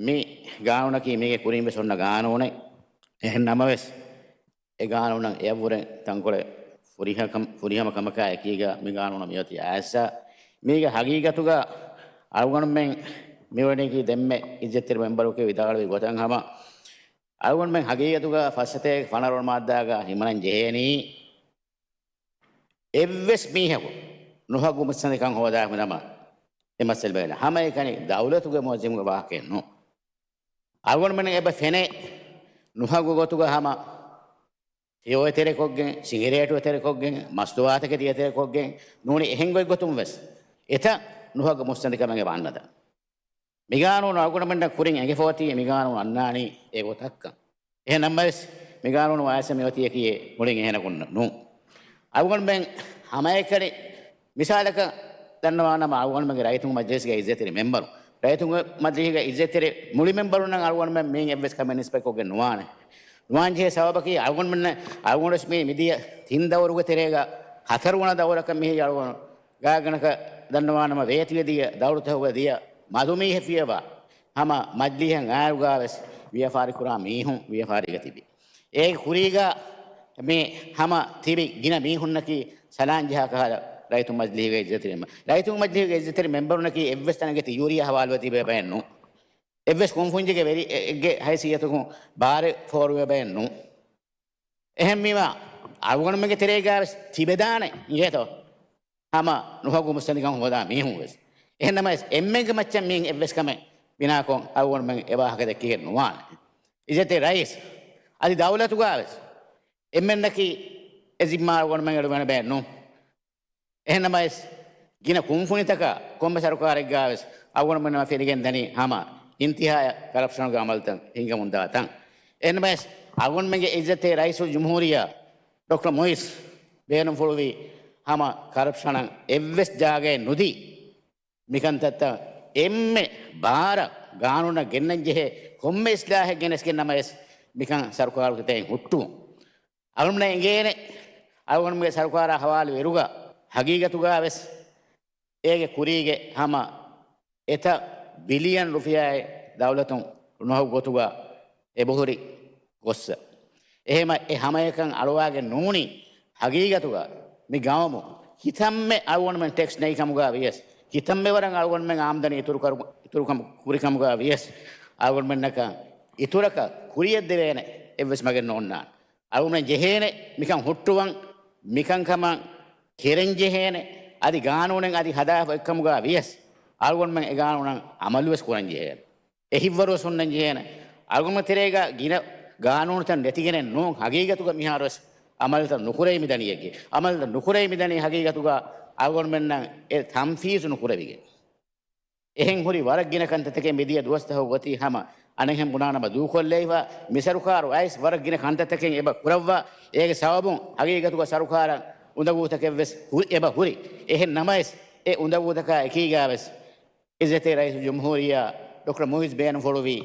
މި ގާނޫނަކީ މީގެ ކުރިން ވެސް އޮންނަ ގާނޫނެއް. އެހެން ނަމަވެސް، އެ ގާނޫނަށް އެޔަށްވުރެ ތަންކޮޅެއް ފުރިހަކަމް-، ފުރިހަމަ ކަމަކާ އެކީގަ މި ގާނޫނަށް މިއޮތީ އައިސް. މީގެ ހަގީގަތުގަ އަޅުގަނޑުމެން މިވަނީކީ ދެންމެ އިއްޒަތްތެރި މެމްބަރުގެ ވިދާޅުވި ގޮތަށް ހަމަ، އަޅުގަނޑުމެން ހަގީގަތުގަ ފައްސަތޭކަ ފަނަރަ ވަނަ މާއްދާގަ ހިމަނަން ޖެހޭނީ، އެއްވެސް މީހަކު ނުހައްގު މުއްސަނދިކަން ހޯދާފި ނަމަ، އެ މައްސަލަ ބޭނުން ހަމައެކަނި ދައުލަތުގެ މުވައްޒަފުންގެ ވާހަކައެއް ނޫން. އަޅުގަނޑުމެން އެބަ ފެނޭ ނުހައްގު ގޮތުގަ ހަމަ ތިޔޯއެ ތެރެކޮށްގެން، ސިގިރޭޓު ތެރެކޮށްގެން، މަސްތުވާތަކެތި ތެރެކޮށްގެން ނޫނީ އެހެން ގޮތްގޮތުން ވެސް އެތަން ނުހައްގު މުއްސަނދިކަމެއް އެބަ އަންނަތަން. މި ގާނޫނު އަޅުގަނޑުމެންނަށް ކުރިން އެނގިފައޮތީ މި ގާނޫނު އަންނާނީ އެ ގޮތަކަށް. އެހެން ނަމަވެސް، މި ގާނޫނު އައިސް މި އޮތީކީ މުޅިން އެހެނަކުން ނޫން. އަޅުގަނޑުމެން ހަމައެކަނި މިސާލަކަށް ދަންނަވާނަމަ، އަޅުގަނޑުމެންގެ ރައްޔިތުންގެ މަޖްލިސްގެ އިއްޒަތްތެރި މެމްބަރު، ރައްޔިތުންގެ މަޖްލިސްގެ އިއްޒަތްތެރި މުޅި މެމްބަރުންނަށް އަޅުގަނޑުމެން މިއިން އެއްވެސް ކަމެއް ނިސްބަތްކޮށްގެން ނުވާނެ. ނުވާން ޖެހޭ ސަބަބަކީ، އަޅުގަނޑުމެން، އަޅުގަނޑުވެސް މި މިދިޔަ ތިން ދައުރުގެ ތެރޭގަ ހަތަރުވަނަ ދައުރަކަށް މިހިރީ އަޅުގަނޑު ގާތްގަނޑަކަށް ދަންނަވާނަމަ، ވޭތުވެދިޔަ ދައުރުތަކުގަ ދިޔަ މަދުމީހެއް ފިޔަވާ ހަމަ މަޖްލީހަށް އާއިރުގާވެސް ވިޔަފާރިކުރާ މީހުން ވިޔަފާރީގަ ތިބި. އޭގެ ކުރީގަ މި ހަމަ ތިބި ގިނަ މީހުންނަކީ ސަލާން ޖަހާ ކަހަލަ ރައްޔިތުން މަޖްލީހުގެ އިއްޒަތްތެރި މެމްބަރު. ރައްޔިތުން މަޖްލީހުގެ އިއްޒަތްތެރި މެމްބަރުންނަކީ އެއްވެސް ތަނެއްގެ ތިޔޫރިއާ ހަވާލުވެ ތިބޭ ބައެއް ނޫން. އެއްވެސް ކުންފުންޏެއްގެ ވެރިއެއްގެ ހައިސިއްޔަތަކުން ބާރެއް ފޯރުވޭ ބައެއް ނޫން. އެހެންވީމަ، އަޅުގަނޑުމެންގެ ތެރޭގަވެސް ތިބެދާނެ އިނގޭތޯ ހަމަ ނުހައްގު މުއްސަނދިކަން ހޯދާ މީހުން ވެސް. އެހެން ނަމަވެސް، އެންމެންގެ މައްޗަށް މިއިން އެއްވެސް ކަމެއް ބިނާކޮށް އަޅުގަނޑުމެން އެ ވާހަކަ ދެއްކިގެން ނުވާނެ. އިއްޒަތްތެރި ރައީސް، އަދި ދައުލަތުގަވެސް އެންމެންނަކީ އެ ޒިންމާ އަޅުގަނޑުމެން އެޅުވޭނެ ބައެއް ނޫން. އެހެން ނަމަވެސް، ގިނަ ކުންފުނިތަކާ ކޮންމެ ސަރުކާރެއްގާވެސް އަޅުގަނޑުމެންނަށް ފެނިގެން ދަނީ ހަމަ އިންތިހާޔަށް ކަރަޕްޝަނުގެ އަމަލުތައް ހިނގަމުންދާ ތަން. އެހެން ނަމަވެސް، އަޅުގަނޑުމެންގެ އިއްޒަތްތެރި ރައީސުލްޖުމްހޫރިއްޔާ ޑޮކްޓަރ މުއިޒް ބޭނުންފުޅުވީ ހަމަ ކަރަޕްޝަނަށް އެއްވެސް ޖާގައެއް ނުދީ، މިކަންތައްތައް އެންމެ ބާރަށް ގާނޫނަށް ގެންނަން ޖެހޭ ކޮންމެ އިސްލާހެއް ގެނެސްގެން ނަމަވެސް، މިކަން ސަރުކާރުގެ ތެރެއިން ހުއްޓުވުން. އަޅުގަނޑުމެންނަށް އެނގޭނެ، އަޅުގަނޑުމެންގެ ސަރުކާރާ ހަވާލު އިރުގަ ހަގީގަތުގަ ވެސް އޭގެ ކުރީގެ ހަމަ އެތައް ބިލިއަން ރުފިޔާއެއް ދައުލަތުން ނުހައްގު ގޮތުގަ އެބަހުރި ގޮއްސަ. އެހެމަ އެ ހަމައެކަން އަޅުވާގެން ނޫނީ، ހަގީގަތުގަ މި ގައުމު ކިތަންމެ އަޅުގަނޑުމެން ޓެކްސް ނެގިކަމުގަ ވިޔަސް، ކިތަންމެ ވަރަށް އަޅުގަނޑުމެން އާމްދަނީ އިތުރު ކަރު-، އިތުރުކަމު ކުރިކަމުގަ ވިޔަސް، އަޅުގަނޑުމެންނަކަށް އިތުރަކަށް ކުރިޔަށްދެވޭނެ އެއްވެސް މަގެއް ނޯންނާނެ. އަޅުގަނޑުމެން ޖެހޭނެ މިކަން ހުއްޓުވަން، މިކަންކަމަށް ކެރެން ޖެހޭނެ، އަދި ގާނޫނެއް އަދި ހަދާފަ އޮތްކަމުގަ ވިޔަސް، އަޅުގަނޑުމެން އެ ގާނޫނަށް އަމަލުވެސް ކުރަން ޖެހޭނެ. އެ ހިތްވަރުވެސް ހުންނަން ޖެހޭނެ. އަޅުގަނޑުމެން ތެރޭގަ ގިނަ ގާނޫނުތައް ނެތިގެނެއް ނޫން، ހަގީގަތުގަ މިހާރުވެސް އަމަލުތައް ނުކުރެވި މިދަނީ އެކި. އަމަލުތައް ނުކުރެވި މިދަނީ ހަގީގަތުގަ އަޅުގަނޑުމެންނަށް އެ ތަންފީޒު ނުކުރެވިގެން. އެހެން ހުރި ވަރަށް ގިނަ ކަންތައްތަކެއް މިދިޔަ ދުވަސްތަކުގަ އޮތީ ހަމަ އަނެއްހެން ބުނާނަމަ ދޫކޮށްލައިފަ، މި ސަރުކާރު އައިސް ވަރަށް ގިނަ ކަންތައްތަކެއް އެބަ ކުރައްވާ، އޭގެ ސަބަބުން ހަގީގަތުގަ ސަރުކާރަށް އުނދަގޫތަކެއްވެސް ހު-، އެބަ ހުރި. އެހެން ނަމަވެސް، އެ އުނދަގޫތަކާ އެކީގާވެސް، އިއްޒަތްތެރި ރައީސުލްޖުމްހޫރިއްޔާ ޑޮކްޓަރ މުއިޒް ބޭނުންފުޅުވީ،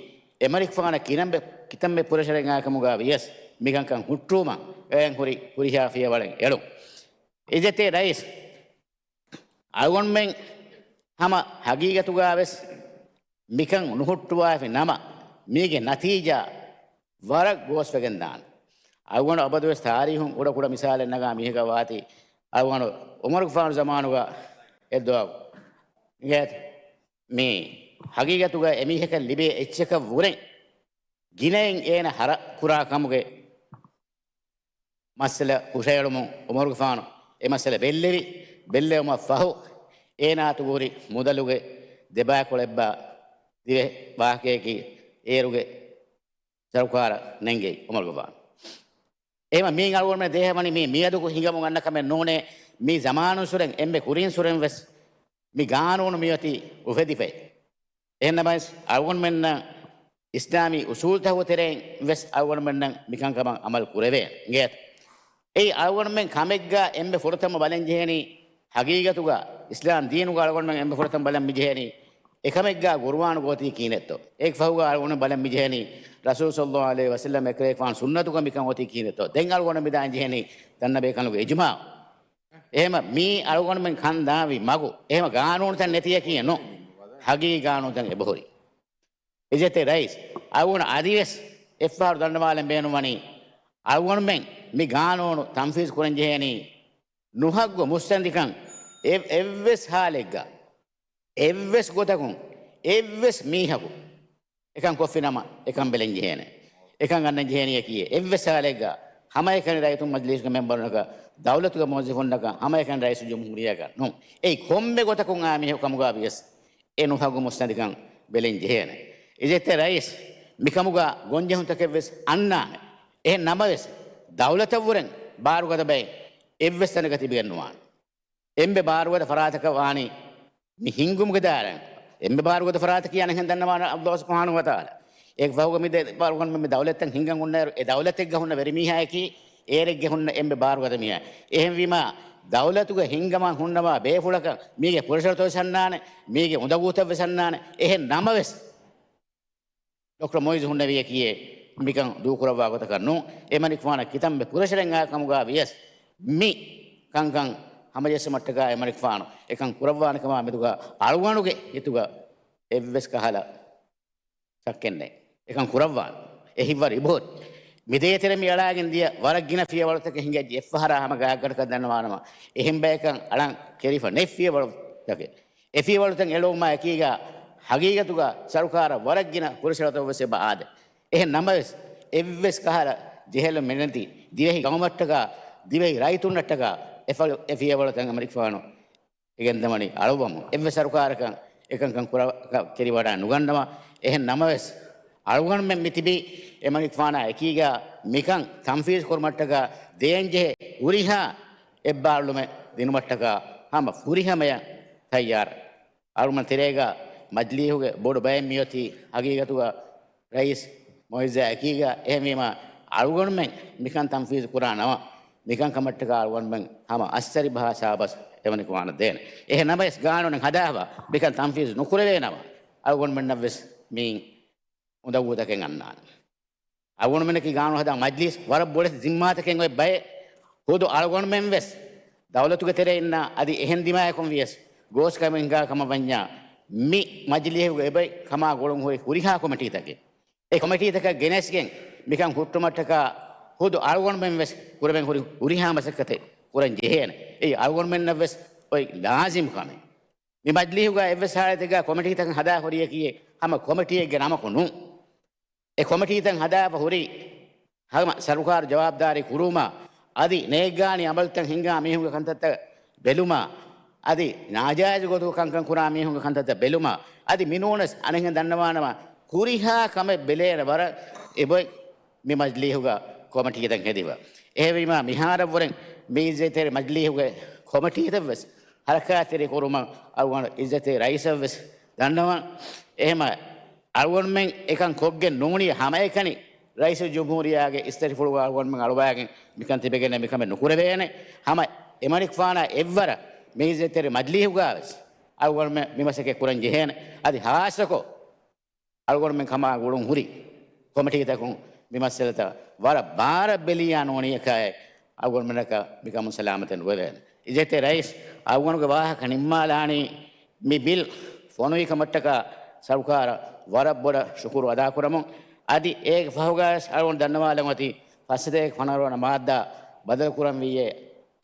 އެމަނިކުފާނަށް ކިތަންމެ، ކިތަންމެ ޕްރެޝަރެއް އައިކަމުގަ ވިޔަސް، މިކަންކަން ހުއްޓުވުމަށް އެއަށް ހުރި ހުރިހާ ފިޔަވަޅެއް އެޅުން. އިއްޒަތްތެރި ރައީސް، އަޅުގަނޑުމެން ހަމަ ހަގީގަތުގަވެސް މިކަން ނުހުއްޓުވާފި ނަމަ، މީގެ ނަތީޖާ ވަރަށް ގޯސްވެގެން ދާނެ. އަޅުގަނޑު އަބަދުވެސް ތާރީހުން ކުޑަކުޑަ މިސާލެއް ނަގާ މީހަކަށް ވާތީ، އަޅުގަނޑު އުމަރުގެފާނު ޒަމާނުގަ އެއްދުވަހު އިނގޭތަ؟ މި ހަގީގަތުގަ އެމީހަކަށް ލިބޭ އެއްޗަކަށް ވުރެ ގިނައިން އޭނަ ހަރަ ކުރާ ކަމުގެ މައްސަލަ ހުށައެޅުމުން އުމަރުގެފާނު އެ މައްސަލަ ބެއްލެވި. ބެއްލެވުމަށް ފަހު އޭނާ އަތުގަ ހުރި މުދަލުގެ ދެބައިކުޅަ އެއްބާ ދިވެހި ވާހަކަޔަކީ އޭރުގެ ސަރުކާރަށް ނެންގެވި އުމަރުގެފާނު. އެހެމަ މީން އަޅުގަނޑުމެން ދޭހަވަނީ މީ މިއަދު ހިނގަމުން އަންނަ ކަމެއް ނޫނޭ. މީ ޒަމާނުއްސުރެން އެންމެ ކުރީންސުރެން ވެސް މި ގާނޫނު މިއޮތީ އުފެދިފައި. އެހެންނަމަވެސް އަޅުގަނޑުމެންނަށް އިސްލާމީ އުސޫލުތަކުގެ ތެރެއިން ވެސް އަޅުގަނޑުމެންނަށް މިކަންކަމަށް އަމަލު ކުރެވޭނެ އިނގޭތަ؟ އެއީ އަޅުގަނޑުމެން ކަމެއްގަ އެންމެ ފުރަތަމަ ބަލަން ޖެހޭނީ، ހަގީގަތުގަ އިސްލާމް ދީނުގަ އަޅުގަނޑުމެން އެންމެ ފުރަތަމަ ބަލަން މި ޖެހޭނީ، އެކަމެއްގަ ގުރުއާނުގަ އޮތީ ކިހިނެއްތޯ؟ އޭގެ ފަހުގަ އަޅުގަނޑު ބަލަން މި ޖެހޭނީ، ރަސޫލު ޞައްލައްލާހު ޢަލައިހި ވަސައްލަމް އެކަލޭގެފާނު ސުންނަތުގަ މިކަން އޮތީ ކިހިނެއްތޯ؟ ދެން އަޅުގަނޑު މިދާން ޖެހޭނީ ދަންނަބޭކަލުގެ އިޖުމާޢު. އެހެމަ މީ އަޅުގަނޑުމެން ކަން ދާވި މަގު، އެހެމަ ގާނޫނުތައް ނެތިޔަކީ ނޫން. ހަގީގީ ގާނޫނުތައް އެބަހުރި. އިއްޒަތްތެރި ރައީސް، އަޅުގަނޑު އަދިވެސް އެއްފަހަރު ދަންނަވާލަން ބޭނުންވަނީ، އަޅުގަނޑުމެން މި ގާނޫނު ތަންފީޒު ކުރަން ޖެހޭނީ، ނުހައްގު މުއްސަނދިކަން އެ-، އެއްވެސް ހާލެއްގަ، އެއްވެސް ގޮތަކުން، އެއްވެސް މީހަކު އެކަން ކޮށްފިނަމަ، އެކަން ބެލެން ޖެހޭނެ. އެކަން ގަންނަން ޖެހޭނެޔަކީ، އެއްވެސް ހާލެއްގަ ހަމައެކަނި ރައްޔިތުން މަޖިލީހުގެ މެމްބަރުންނަކަށް، ދައުލަތުގެ މުވައްޒަފުންނަކަށް، ހަމައެކަނި ރައީސުލްޖުމްހޫރިއްޔާއަކަށް ނޫން. އެއީ ކޮންމެ ގޮތަކުން އާ މީހަކު ކަމުގަ ވިޔަސް، އެ ނުހައްގު މުއްސަނދިކަން ބެލެން ޖެހޭނެ. އިއްޒަތްތެރި ރައީސް، މިކަމުގަ ގޮންޖެހުންތަކެއް ވެސް އަންނާނެ. އެހެން ނަމަވެސް، ދައުލަތަށްވުރެން ބާރުގަދަ ބައެއް އެއްވެސް ތަނަކަށް ތިބިގެން ނުވާނެ. އެންމެ ބާރުގަދަ ފަރާތަކަށް ވާނީ މި ހިންގުމުގެ ދާއިރާ. އެންމެ ބާރުގަދަ ފަރާތަކީ އަނެއްހެން ދަންނަވާނެ ﷲ ސުބްޙާނަހޫ ވަތަޢާލާ. އޭގެ ފަހުގަ މި ދެ ބާރުގަނޑުމެން މި ދައުލަތަށް ހިންގަން ހުންނައިރު، އެ ދައުލަތެއްގަ ހުންނަ ވެރިމީހާއަކީ އޭރެއްގެ ހުންނަ އެންމެ ބާރުގަދަ މީހާ. އެހެންވީމާ، ދައުލަތުގެ ހިންގަމަށް ހުންނަވާ ބޭފުޅަކަށް މީގެ ފުރަށަރަތުވެސް އަންނާނެ، މީގެ އުނދަގޫތައްވެސް އަންނާނެ. އެހެން ނަމަވެސް، ޑޮކްޓަރ މުއިއްޒު ހުންނެވިޔަކީ މިކަން ދޫކުރައްވާ ގޮތަކަށް ނޫން. އެމަނިކުފާނަށް ކިތަންމެ ޕްރެޝަރެއް އާ ކަމުގަ ވިޔަސް، މި ކަންކަން ހަމަޖެއްސުމަށްޓަކާ އެމަނިކުފާނު އެކަން ކުރައްވާނެ ކަމާ މެދުގަ އަޅުގަނޑުގެ ހިތުގަ އެއްވެސް ކަހަލަ ޝައްކެއް ނެތް. އެކަން ކުރައްވާނެ. އެ ހިތްވަރު އިބަހުރި. މި ދޭތެރޭ މި އަޅާގެން ދިޔަ ވަރަށް ގިނަ ފިޔަވަޅުތަކެއް ހިނގައްޖެ. އެއްފަހަރާ ހަމަ ގާތްގަނޑަކަށް ދަންނަވާނަމަ، އެހެން ބަޔަކަށް އަޅަން ކެރިފަ ނެތް ފިޔަވަޅުތަކެއް. އެ ފިޔަވަޅުތައް އެޅުމާ އެކީގަ ހަގީގަތުގަ ސަރުކާރަށް ވަރަށް ގިނަ ޕްރެޝަރުތައް ވެސް އެބަ އާދޭ. އެހެން ނަމަވެސް، އެއްވެސް ކަހަލަ ޖެހިލުމެއް ނެތި ދިވެހި ގައުމަށްޓަކާ، ދިވެހި ރައްޔިތުންނަށްޓަކާ އެ ފަ-، އެ ފިޔަވަޅުތައް އެމަނިކުފާނު އެގެންދަމަނީ އަޅުވަމުން. އެއްވެސް ސަރުކާރަކަށް އެކަންކަން ކުރަ-، ކަ-، ކެރިވަޑާ ނުގަންނަވާ. އެހެން ނަމަވެސް، އަޅުގަނޑުމެން މިތިބީ އެމަނިކުފާނާ އެކީގަ މިކަން ތަންފީޒު ކުރުމަށްޓަކާ ދޭންޖެހޭ ހުރިހާ އެއްބާރުލުމެއް ދިނުމަށްޓަކާ ހަމަ ފުރިހަމަޔަށް ތައްޔާރަށް. އަޅުގަނޑު ތެރޭގަ މަޖިލީހުގެ ބޮޑު ބައެއް މިއޮތީ ހަގީގަތުގަ ރައީސް މުއިއްޒާ އެކީގަ. އެހެންވީމާ، އަޅުގަނޑުމެން މިކަން ތަންފީޒު ކުރާ ނަމަ، މިކަން ކަމަށްޓަކާ އަޅުގަނޑުމެން ހަމަ އައްސަރި ބަހާ ސާބަސް އެމަނިކުފާނަށް ދޭނެ. އެހެން ނަމަވެސް، ގާނޫނެއް ހަދާފަ މިކަން ތަންފީޒު ނުކުރެވޭ ނަމަ، އަޅުގަނޑުމެންނަށްވެސް މިއިން އުނދަގޫތަކެއް އަންނާނެ. އަޅުގަނޑުމެންނަކީ ގާނޫނު ހަދާ މަޖްލީސް، ވަރަށް ބޮޑެތި ޒިންމާތަކެއް އޮތް ބައެއް. ހުދު އަޅުގަނޑުމެން ވެސް ދައުލަތުގެ ތެރެއިންނާ އަދި އެހެން ދިމާޔަކުން ވިޔަސް ގޯސްކަމެއް ހިނގާ ކަމަށް ވަންޏާ، މި މަޖިލީހުގެ އެބައި ކަމާ ގުޅުން ހުރި ހުރިހާ ކޮމިޓީތަކެއް، އެ ކޮމިޓީތަކަށް ގެނެސްގެން މިކަން ހުއްޓުމަށްޓަކާ ހުދު އަޅުގަނޑުމެން ވެސް ކުރެވެން ހުރި ހުރިހާ މަސައްކަތެއް ކުރަން ޖެހޭނެ. އެއީ އަޅުގަނޑުމެންނަށް ވެސް އޮތް ލާޒިމް ކަމެއް. މި މަޖިލީހުގަ އެއްވެސް ހާލަތެއްގަ ކޮމިޓީތަކަށް ހަދާ ހުރިޔަކީ ހަމަ ކޮމިޓީއެއްގެ ނަމަކު ނޫން. އެ ކޮމިޓީތައް ހަދާފަ ހުރީ ހަމަ ސަރުކާރު ޖަވާބުދާރީ ކުރުވުމާ، އަދި ނޭއްގާނީ އަމަލުތައް ހިންގާ މީހުންގެ ކަންތައްތައް ބެލުމާ، އަދި ނާޖާއިޒު ގޮތުގަ ކަންކަން ކުރާ މީހުންގެ ކަންތައްތައް ބެލުމާ، އަދި މިނޫނަސް އަނެއްހެން ދަންނަވާނަމަ، ކުރިހާ ކަމެއް ބެލޭނެ ވަރަށް އެބޮތް މި މަޖިލީހުގަ ކޮމިޓީތައް ހެދިފަ. އެހެންވީމާ، މިހާރަށްވުރެން މި އިއްޒަތްތެރި މަޖިލީހުގެ ކޮމިޓީތައްވެސް ހަރަކާތްތެރި ކުރުމަށް އަޅުގަނޑު އިއްޒަތްތެރި ރައީސަށްވެސް ދަންނަވަން. އެހެމަ އަޅުގަނޑުމެން އެކަން ކޮށްގެން ނޫނީ ހަމައެކަނި ރައީސުލްޖުމްހޫރިއްޔާގެ އިސްތަށިފުޅުގަ އަޅުގަނޑުމެން އަޅުވާގެން މިކަން ތިބެގެން މިކަމެއް ނުކުރެވޭނެ. ހަމަ އެމަނިކުފާނާ އެއްވަރަށް މި އިއްޒަތްތެރި މަޖިލީހުގަވެސް އަޅުގަނޑުމެން މިމަސައްކަތް ކުރަން ޖެހޭނެ. އަދި ހާއްސަކޮށް އަޅުގަނޑުމެން ކަމާ ގުޅުން ހުރި ކޮމިޓީތަކުން މި މައްސަލަތައް ވަރަށް ބާރަށް ބެލިއްޔާ ނޫނީއަކާއި އަޅުގަނޑުމެންނަކަށް މިކަމުން ސަލާމަތެއް ނުވެވޭނެ. އިއްޒަތްތެރި ރައީސް، އަޅުގަނޑުގެ ވާހަކަ ނިންމާލާނީ މި ބިލް ފޮނުވި ކަމަށްޓަކާ ސަރުކާރަށް ވަރަށް ބޮޑަށް ޝުކުރު އަދާކުރަމުން. އަދި އޭގެ ފަހުގަވެސް އަޅުގަނޑު ދަންނަވާލަން އޮތީ ފަސްސަތޭކަ ފަނަރަވަނަ މާއްދާ ބަދަލުކުރަންވީއޭ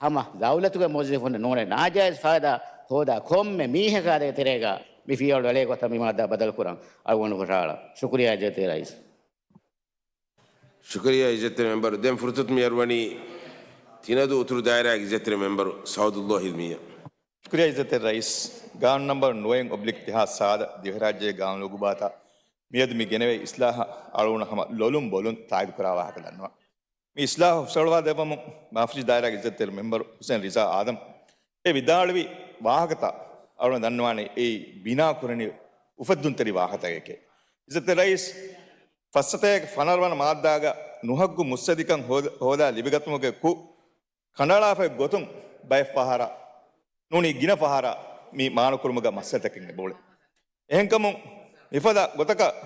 ހަމަ ދައުލަތުގެ މުވައްޒަފުން ނޫނޭ ނާޖާއިޒް ފައިދާ ހޯދާ ކޮންމެ މީހަކާ ދޭ ތެރޭގަ މި ފިޔަވަޅު އެޅޭ ގޮތަށް މި މާއްދާ ބަދަލުކުރަން އަޅުގަނޑު ހުށަހަޅާ. ޝުކުރިއްޔާ އިއްޒަތްތެރި ރައީސް. ޝުކުރިއްޔާ އިއްޒަތްތެރި މެމްބަރު. ދެން ފުރުސަތު މި އަރުވަނީ ތިނަދޫ އުތުރު ދާއިރާގެ އިއްޒަތްތެރި މެމްބަރު ސައުދުއްލާހި ހިލްމީއަށް. ޝުކުރިއްޔާ އިއްޒަތްތެރި ރައީސް. ގާނޫނު ނަންބަރު ނުވައެއް އޮބްލިކް ދެހާސް ސާދަ ދިވެހިރާއްޖޭގެ ގާނޫނު ލުގުބާތާ މިއަދު މި ގެނެވޭ އިސްލާހަށް އަޅުގަނޑު ހަމަ ލޮލުން ބޮލުން ތާއީދުކުރާ ވާހަކަ ދަންނަވަން. މި އިސްލާހު ހުށަހަޅުވާ ދެއްވަމުން މާފުށި ދާއިރާގެ އިއްޒަތްތެރި މެމްބަރު ހުސެން ރިޒާ އާދަމް އެ ވިދާޅުވި ވާހަކަތައް އަޅުގަނޑު ދަންނަވާނީ އެއީ ބިނާ ކުރަނީ އުފެއްދުންތެރި ވާހަކަތަކެކޭ. އިއްޒަތްތެރި ރައީސް، ފައްސަތޭކަ ފަނަރަ ވަނަ މާއްދާގަ ނުހައްގު މުއްސަދިކަން ހޯދ-، ހޯދާ ލިބިގަތުމުގެ ކުށް ކަނޑައަޅާފައި ގޮތުން ބައެއް ފަހަރަށް ނޫނީ ގިނަ ފަހަރަށް މި މާނަކުރުމުގަ މައްސަލަތަކެއް އެބައުޅޭ. އެހެންކަމުން މިފަދަ ގޮތަކަށް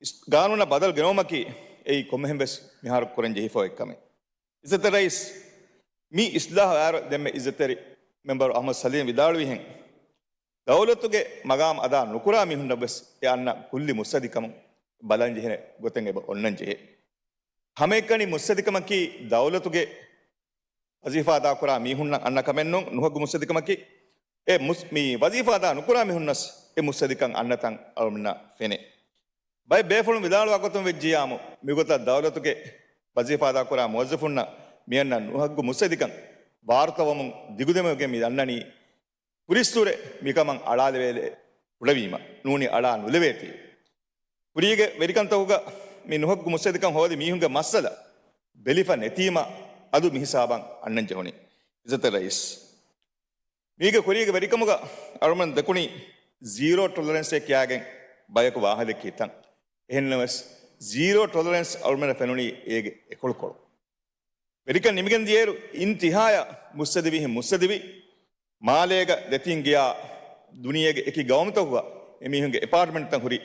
އިސް-، ގާނޫނަށް ބަދަލު ގެނައުމަކީ އެއީ ކޮންމެހެން ވެސް މިހާރު ކުރަން ޖެހިފަ އޮތް ކަމެއް. އިއްޒަތްތެރި ރައީސް، މި އިސްލާހު އައިއިރު ދެންމެ އިއްޒަތްތެރި މެމްބަރު އަޙްމަދު ސަލީމް ވިދާޅުވިހެން، ދައުލަތުގެ މަގާމް އަދާ ނުކުރާ މީހުންނަށް ވެސް އެ އަންނަ ކުއްލި މުއްސަދިކަމުން ބަލަން ޖެހޭ ގޮތެއް އެބަ އޮންނަން ޖެހޭ. ހަމައެކަނި މުއްސަދިކަމަކީ ދައުލަތުގެ ވަޒީފާ އަދާކުރާ މީހުންނަށް އަންނަ ކަމެއް ނޫން، ނުހައްގު މުއްސަދިކަމަކީ އެ މުސް-، މި ވަޒީފާ އަދާ ނުކުރާ މީހުންނަސް އެ މުއްސަދިކަން އަންނަތަން އަޅުމެންނަށް ފެނޭ. ބައެއް ބޭފުޅުން ވިދާޅުވާ ގޮތުން ވެއްޖިއްޔާމު، މިގޮތަށް ދައުލަތުގެ ވަޒީފާ އަދާކުރާ މުވައްޒަފުންނަށް މިއަންނަ ނުހައްގު މުއްސަދިކަން ވާރުތަވަމުން ދިގުދެމިގެން މި ދަންނަނީ ކުރިއްސުރެ މިކަމަށް އަޅާލެވޭލެއް ކުޑަވީމަ ނޫނީ އަޅާ ނުލެވޭތީ. ކުރީގެ ވެރިކަންތަކުގަ މި ނުހައްގު މުއްސަދިކަން ހޯދި މީހުންގެ މައްސަލަ ބެލިފަ ނެތީމަ އަދު މިހިސާބަށް އަންނަން ޖެހުނީ. އިއްޒަތްތެރި ރައީސް، މީގެ ކުރީގެ ވެރިކަމުގަ އަޅުމެން ދެކުނީ ޒީރޯ ޓޮލަރެންސޭ ކިޔާގެން ބަޔަކު ވާހަލެއް ކިތަން. އެހެންނަމަވެސް، ޒީރޯ ޓޮލަރެންސް އަޅުމެންނަށް ފެނުނީ އޭގެ އެކޮޅުކޮޅު. ވެރިކަން ނިމިގެން ދިޔައިރު އިންތިހާޔަށް މުއްސަދިވިހިން މުއްސަދިވި، މާލޭގަ ދެތިން ގެޔާ ދުނިޔޭގެ އެކި ގައުމުތަކުގަ އެމީހުންގެ އެޕާޓްމަންޓްތައް ހުރި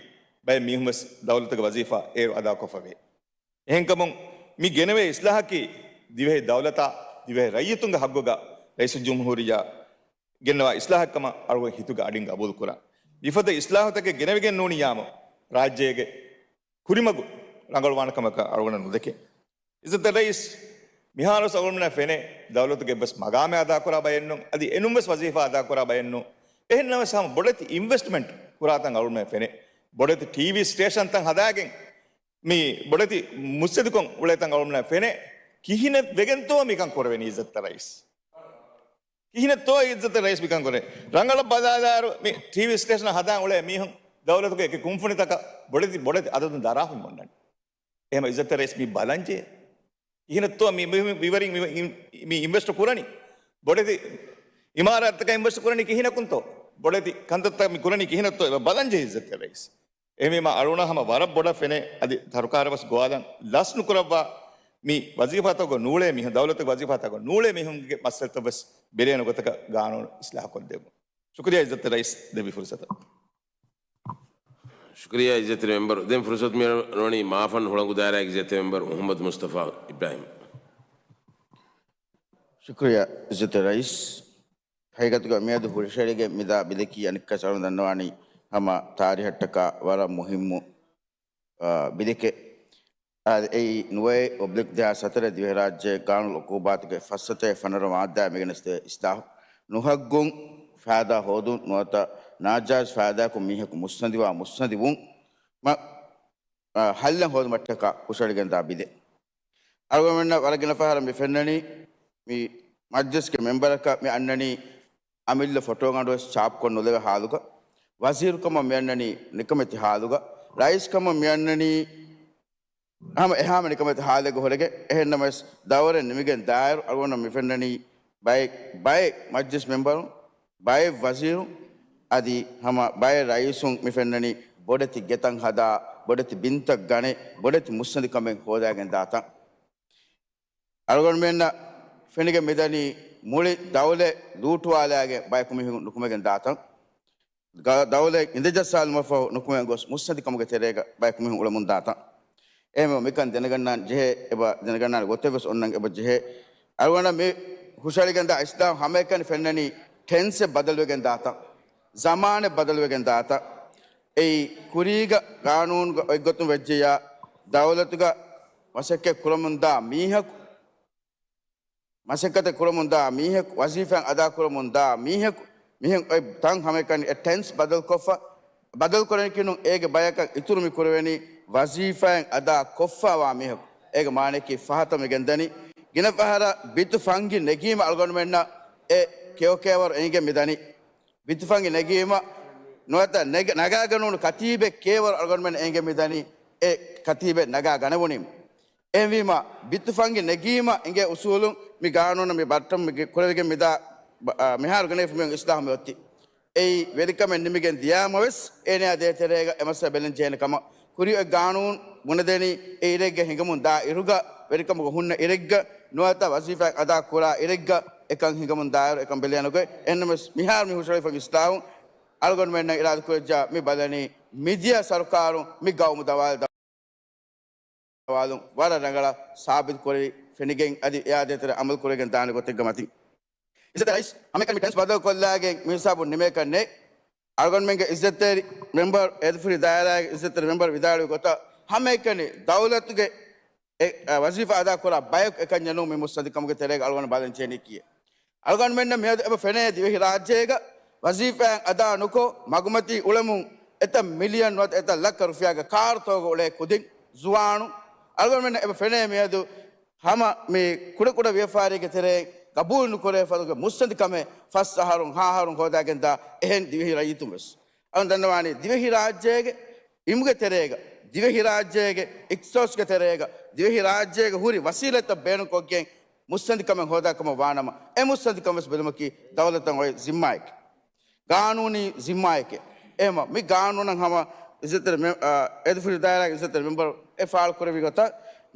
ބައެއް މީހުން ވެސް ދައުލަތުގެ ވަޒީފާ އޭރު އަދާކޮށްފަވޭ. އެހެންކަމުން މި ގެނެވޭ އިސްލާހަކީ ދިވެހި ދައުލަތާ ދިވެހި ރައްޔިތުންގެ ހައްގުގަ ރައީސުލްޖުމްހޫރިއްޔާ ގެންނަވާ އިސްލާހެއްކަމަށް އަޅުގަނޑު ހިތުގަ އަޑިން ގަބޫލުކުރަން. މިފަދަ އިސްލާހުތަކެއް ގެނެވިގެން ނޫނިއްޔާމު، ރާއްޖޭގެ ކުރިމަގު ރަނގަޅުވާނެ ކަމަކަށް އަޅުގަނޑަށް ނުދެކޭ. އިއްޒަތްތެރި ރައީސް، މިހާރުވެސް އަޅުގަނޑުމެންނަށް ފެނޭ، ދައުލަތުގެ އެއްވެސް މަގާމެއް އަދާކުރާ ބައެއްނޫން، އަދި އެނޫންވެސް ވަޒީފާ އަދާކުރާ ބައެއްނޫން. އެހެންނަމަވެސް ހަމަ ބޮޑެތި އިންވެސްޓްމަންޓް ކުރާތަން އަޅުގަނޑުމެން ފެނޭ. ބޮޑެތި ޓީވީ ސްޓޭޝަންތައް ހަދާގެން، މި ބޮޑެތި މުއްސަދިކޮށް އުޅޭތަން އަޅުގަނޑުމެން ފެނޭ. ކިހިނެއް ވެގެންތޯ މިކަން ކުރެވެނީ އިއްޒަތްތެރި ރައީސް؟ ކިހިނެއްތޯ އިއްޒަތްތެރި ރައީސް މިކަން ކުރޭ؟ ރަނގަޅަށް ބަލާލާއިރު މި ޓީވީ ސްޓޭޝަން ހަދާން އުޅޭ މީހުން ދައުލަތުގެ އެކި ކުންފުނިތަކަށް ބޮޑެތި، ބޮޑެތި އަދަދުން ދަރާފަ އޮންނަނީ. އެހެމަ އިއްޒަތްތެރި ރައީސް މި ބަލަންޖެހޭ. ކިހިނެއްތޯ މި، މި، މި، މިވަރިން މި، މި، މި އިންވެސްޓް ކުރަނީ؟ ބޮޑެތި އިމާރާތްތަކަށް އިންވެސްޓް ކުރަނީ ކިހިނަކުންތޯ؟ ބޮޑެތި ކަންތައްތައް މި ކުރަނީ ކިހިނެއްތޯ؟ އެބަ ބަލަންޖެހޭ އިއްޒަތްތެރި ރައީސް. އެހެންވީމާ އަޅުގަނޑަށް ހަމަ ވަރަށް ބޮޑަށް ފެނޭ، އަދި ސަރުކާރަށް ވެސް ގޮވާލަން ލަސް ނުކުރައްވާ މި ވަޒީފާތަކުގަ ނޫޅޭ މީހުން، ދައުލަތުގެ ވަޒީފާތަކުގަ ނޫޅޭ މީހުންގެ މައްސަލަތައް ވެސް ބެލޭނެ ގޮތަކަށް ގާނޫނު އިސްލާހު ކޮށްދެއްވުން. ޝުކުރިއްޔާ އިއްޒަތްތެރި ރައީސް ދެއްވި ފުރުސަތަށް. ޝުކުރިއްޔާ އިއްޒަތްތެރި މެމްބަރު. ދެން ފުރުސަތު މިއަރުވަނީ މާފަން ހުޅަނގު ދާއިރާގެ އިއްޒަތްތެރި މެމްބަރު މުޙައްމަދު މުޞްޠަފާ އިބްރާހިމް. ޝުކުރިއްޔާ އިއްޒަތްތެރި ރައީސް. ހަގީގަތުގަ މިއަދު ހުށަހެޅިގެން މިދާ ބިލަކީ އަނެއްކާވެސް އަޅުގަނޑު ދަންނަވާނީ ހަމަ ތާރީހަށްޓަކާ ވަރަށް މުހިއްމު، އާ، ބިލެކެއް. އާ، އެއީ ނުވައެއް އޮބްލިކް ދެހާސް ހަތަރެއް ދިވެހިރާއްޖޭގެ ގާނޫނު އުޤޫބާތުގެ ފައްސަތޭކަ ފަނަރަ މާއްދާ މިގެނެސްދޭ އިސްލާހު. ނުހައްގުން ފައިދާ ހޯދުން ނުވަތަ ނާޖާއިޒް ފައިދާއަކުން މީހަކު މުއްސަނދިވާ މުއްސަނދިވުން މަ-، އާ، ހައްލެއް ހޯދުމަށްޓަކާ ހުށަހެޅިގެންދާ ބިލެއް. އަޅުގަނޑުމެންނަށް ވަރަށް ގިނަ ފަހަރަށް މި ފެންނަނީ، މި މަޖްލިސްގެ މެމްބަރަކަށް މި އަންނަނީ އަމިއްލަ ފޮޓޯގަނޑުވެސް ޗާޕްކޮށް ނުލެވޭ ހާލުގަ، ވަޒީރުކަމަށް މި އަންނަނީ ނިކަމެތި ހާލުގަ، ރައީސްކަމަށް މި އަންނަނީ ހަމަ އެހާމެ ނިކަމެތި ހާލެއްގަ ހުރެގެން. އެހެންނަމަވެސް، ދައުރެއް ނިމިގެން ދާއިރު އަޅުގަނޑަށް މި ފެންނަނީ ބައެއް، ބައެއް މަޖްލިސް މެމްބަރުން، ބައެއް ވަޒީރުން، އަދި ހަމަ ބައެއް ރައީސުން މި ފެންނަނީ ބޮޑެތި ގެތައް ހަދާ، ބޮޑެތި ބިންތައް ގަނެ، ބޮޑެތި މުއްސަނދިކަމެއް ހޯދާގެން ދާތަން. އަޅުގަނޑުމެންނަށް ފެނިގެން މިދަނީ މުޅި ދައުލަތް ލޫޓުވާލާގެން ބަޔަކު މީހުން ނުކުމެގެން ދާތަން. ގަ-، ދައުލަތް އިނދެޖައްސާލުމަށްފަހު ނުކުމެ ގޮސް މުއްސަނދިކަމުގެ ތެރޭގަ ބަޔަކު މީހުން އުޅެމުން ދާތަން. އެހެންވެ މިކަން ދެނެގަންނާން ޖެހޭ، އެބަ ދެނެގަންނާނެ ގޮތެއް ވެސް އޮންނަން އެބަ ޖެހޭ. އަޅުގަނޑަށް މި ހުށަހެޅިގެންދާ އިސްލާހު ހަމައެކަނި ފެންނަނީ ޓެންސްއެއް ބަދަލުވެގެން ދާތަން. ޒަމާނެއް ބަދަލުވެގެން ދާތަން. އެއީ ކުރީގަ ގާނޫނުގަ އޮތްގޮތުން ވެއްޖެޔާ، ދައުލަތުގަ މަސައްކަތް ކުރަމުންދާ މީހަކު މަސައްކަތެއް ކުރަމުންދާ މީހަކު، ވަޒީފާއިން އަދާކުރަމުންދާ މީހަކު، މިހެން އޮތް ތަން ހަމައެކަނި އެ ޓެންސް ބަދަލުކޮށްފަ، ބަދަލުކުރަނީކީ ނޫން، އޭގެ ބަޔަކަށް އިތުރު މި ކުރެވެނީ ވަޒީފާއިން އަދާ ކޮށްފަވާ މީހަކު. އޭގެ މާނައަކީ ފަހަތަށް މި ގެންދަނީ. ގިނަ ފަހަރަށް ބިތު ފަންގި ނެގީމަ އަޅުގަނޑުމެންނަށް އެ ކެޔޮކޭވަރު އެނގިގެން މި ދަނީ. ބިތު ފަންގި ނެގީމަ ނުވަތަ ނެގ-، ނަގާގަނޫނު ކަތީބެއް ކޭވަރު އަޅުގަނޑުމެން އެނގިގެން މި ދަނީ އެ ކަތީބެއް ނަގާ ގަނެވުނީމަ. އެހެންވީމަ، ބިތު ފަންގި ނެގީމަ އިނގޭ އުސޫލުން މި ގާނޫނަށް މި ބައްޓަމް މި ގެ-، ކުރެވިގެން މިދާ ބަ-، އާ، މިހާރު ގެނެވިފަ މި އިސްލާހު މި އޮތީ. އެއީ ވެރިކަމެއް ނިމިގެން ދިޔާމަވެސް، އޭނަޔާ ދޭތެރޭގަ އެ މައްސަލަ ބެލެން ޖެހޭނެ ކަމަށް. ކުރިއޮތް ގާނޫނު ބުނެދެނީ އެ އިރެއްގަ ހިނގަމުން ދާ އިރުގަ، ވެރިކަމުގަ ހުންނަ އިރެއްގަ، ނުވަތަ ވަޒީފާ އަދާ ކުރާ އިރެއްގަ އެކަން ހިނގަމުން ދާއިރު އެކަން ބެލޭނެ ގޮތް. އެހެންނަމަވެސް، މިހާރު މި ހުށަހެޅިފަ އިސްލާހުން އަޅުގަނޑުމެންނަށް އިރާދަކުރެއްޖާ މި ބަލަނީ މިދިޔަ ސަރުކާރުން މި ގައުމު ދަވާލު ވާލުން ވަރަށް ރަނގަޅަށް ސާބިތުކުރި ފެނިގެން އަދި އެއާ ދޭތެރޭ އަމަލު ކުރެގެން ދާނެ ގޮތެއްގަ މަތިން. އިއްޒަތްތެރި ރައީސް، ހަމައެކަނި މި ޓެންސް ބަދަލު ކޮށްލާގެން މި ހިސާބުން ނިމޭކަށް ނެތް. އަޅުގަނޑުމެންގެ އިއްޒަތްތެރި މެމްބަރު، އޭދަފުށި ދާއިރާގެ އިއްޒަތްތެރި މެމްބަރު ވިދާޅުވި ގޮތަށް، ހަމައެކަނި ދައުލަތުގެ އެ، އަ، ވަޒީފާ އަދާކުރާ ބަޔަކު އެކަންޏެއް ނޫން މި މުއްސަނދިކަމުގެ ތެރޭގަ އަޅުގަނޑު ބަލަން ޖެހެނީ ކީއެއް. އަޅުގަނޑުމެންނަށް މިއަދު އެބަ ފެނޭ ދިވެހިރާއްޖޭގަ ވަޒީފާއިން އަދާ ނުކޮށް، މަގުމަތީ އުޅެމުން އެތައް މިލިއަން ނުވަތަ އެތައް ލައްކަ ރުފިޔާގެ ކާރުތަކުގަ އުޅޭ ކުދިން، ޒުވާނުން. އަޅުގަނޑުމެންނަށް އެބަ ފެނޭ މިއަދު ހަމަ މި ކުޑަކުޑަ ވިޔަފާރީގެ ތެރެއިން ގަބޫލު ނުކުރޭ ފަދަ މުއްސަނދިކަމެއް ފަސް އަހަރުން ހަ އަހަރުން ހޯދާގެންދާ އެހެން ދިވެހި ރައްޔިތުން ވެސް. އަޅުން ދަންނަވާނީ ދިވެހިރާއްޖޭގެ އިމުގެ ތެރޭގަ، ދިވެހިރާއްޖޭގެ އިޚްތިޞާޞްގެ ތެރޭގަ، ދިވެހިރާއްޖޭގެ ހުރި ވަސީލަތްތައް ބޭނުންކޮށްގެން މުއްސަނދިކަމެއް ހޯދާ ކަމަށް ވާނަމަ، އެ މުއްސަނދިކަން ވެސް ބެލުމަކީ ދައުލަތަށް އޮތް ޒިންމާއެކޭ. ގާނޫނީ ޒިންމާއެކޭ. އެހެންމަ މި ގާނޫނަށް ހަމަ އިއްޒަތްތެރި މެ-، އާ، އޭދަފުށި ދާއިރާގެ އިއްޒަތްތެރި މެމްބަރު އެ ފާޅު ކުރެއްވި ގޮތަށް،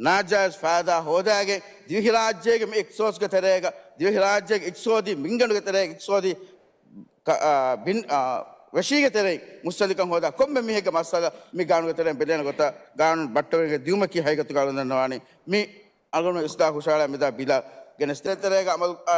ނާޖާއިޒް ފައިދާ ހޯދާގެން ދިވެހިރާއްޖޭގެ މި އިޤްތިޞާޞްގެ ތެރޭގަ، ދިވެހިރާއްޖޭގެ އިޤްތިޞާދީ މިންގަނޑުގެ ތެރޭގަ، އިޤްތިޞާދީ ކަ-، އާ، ބިން-، އާ، ވެށީގެ ތެރެއިން މުއްސަނދިކަން ހޯދާ ކޮންމެ މީހެއްގެ މައްސަލަ މި ގާނޫނުގެ ތެރެއިން ބެލޭނެ ގޮތަށް ގާނޫނު ބައްޓަވެގެން ދިއުމަކީ ހަގީގަތުގަ އަޅުގަނޑު ދަންނަވާނީ މި އަޅުގަނޑު އިސްލާހު ހުށަހަޅާ މިދާ ބިލާ ގެނެސް ތެރޭގަ އަމަލު، އާ،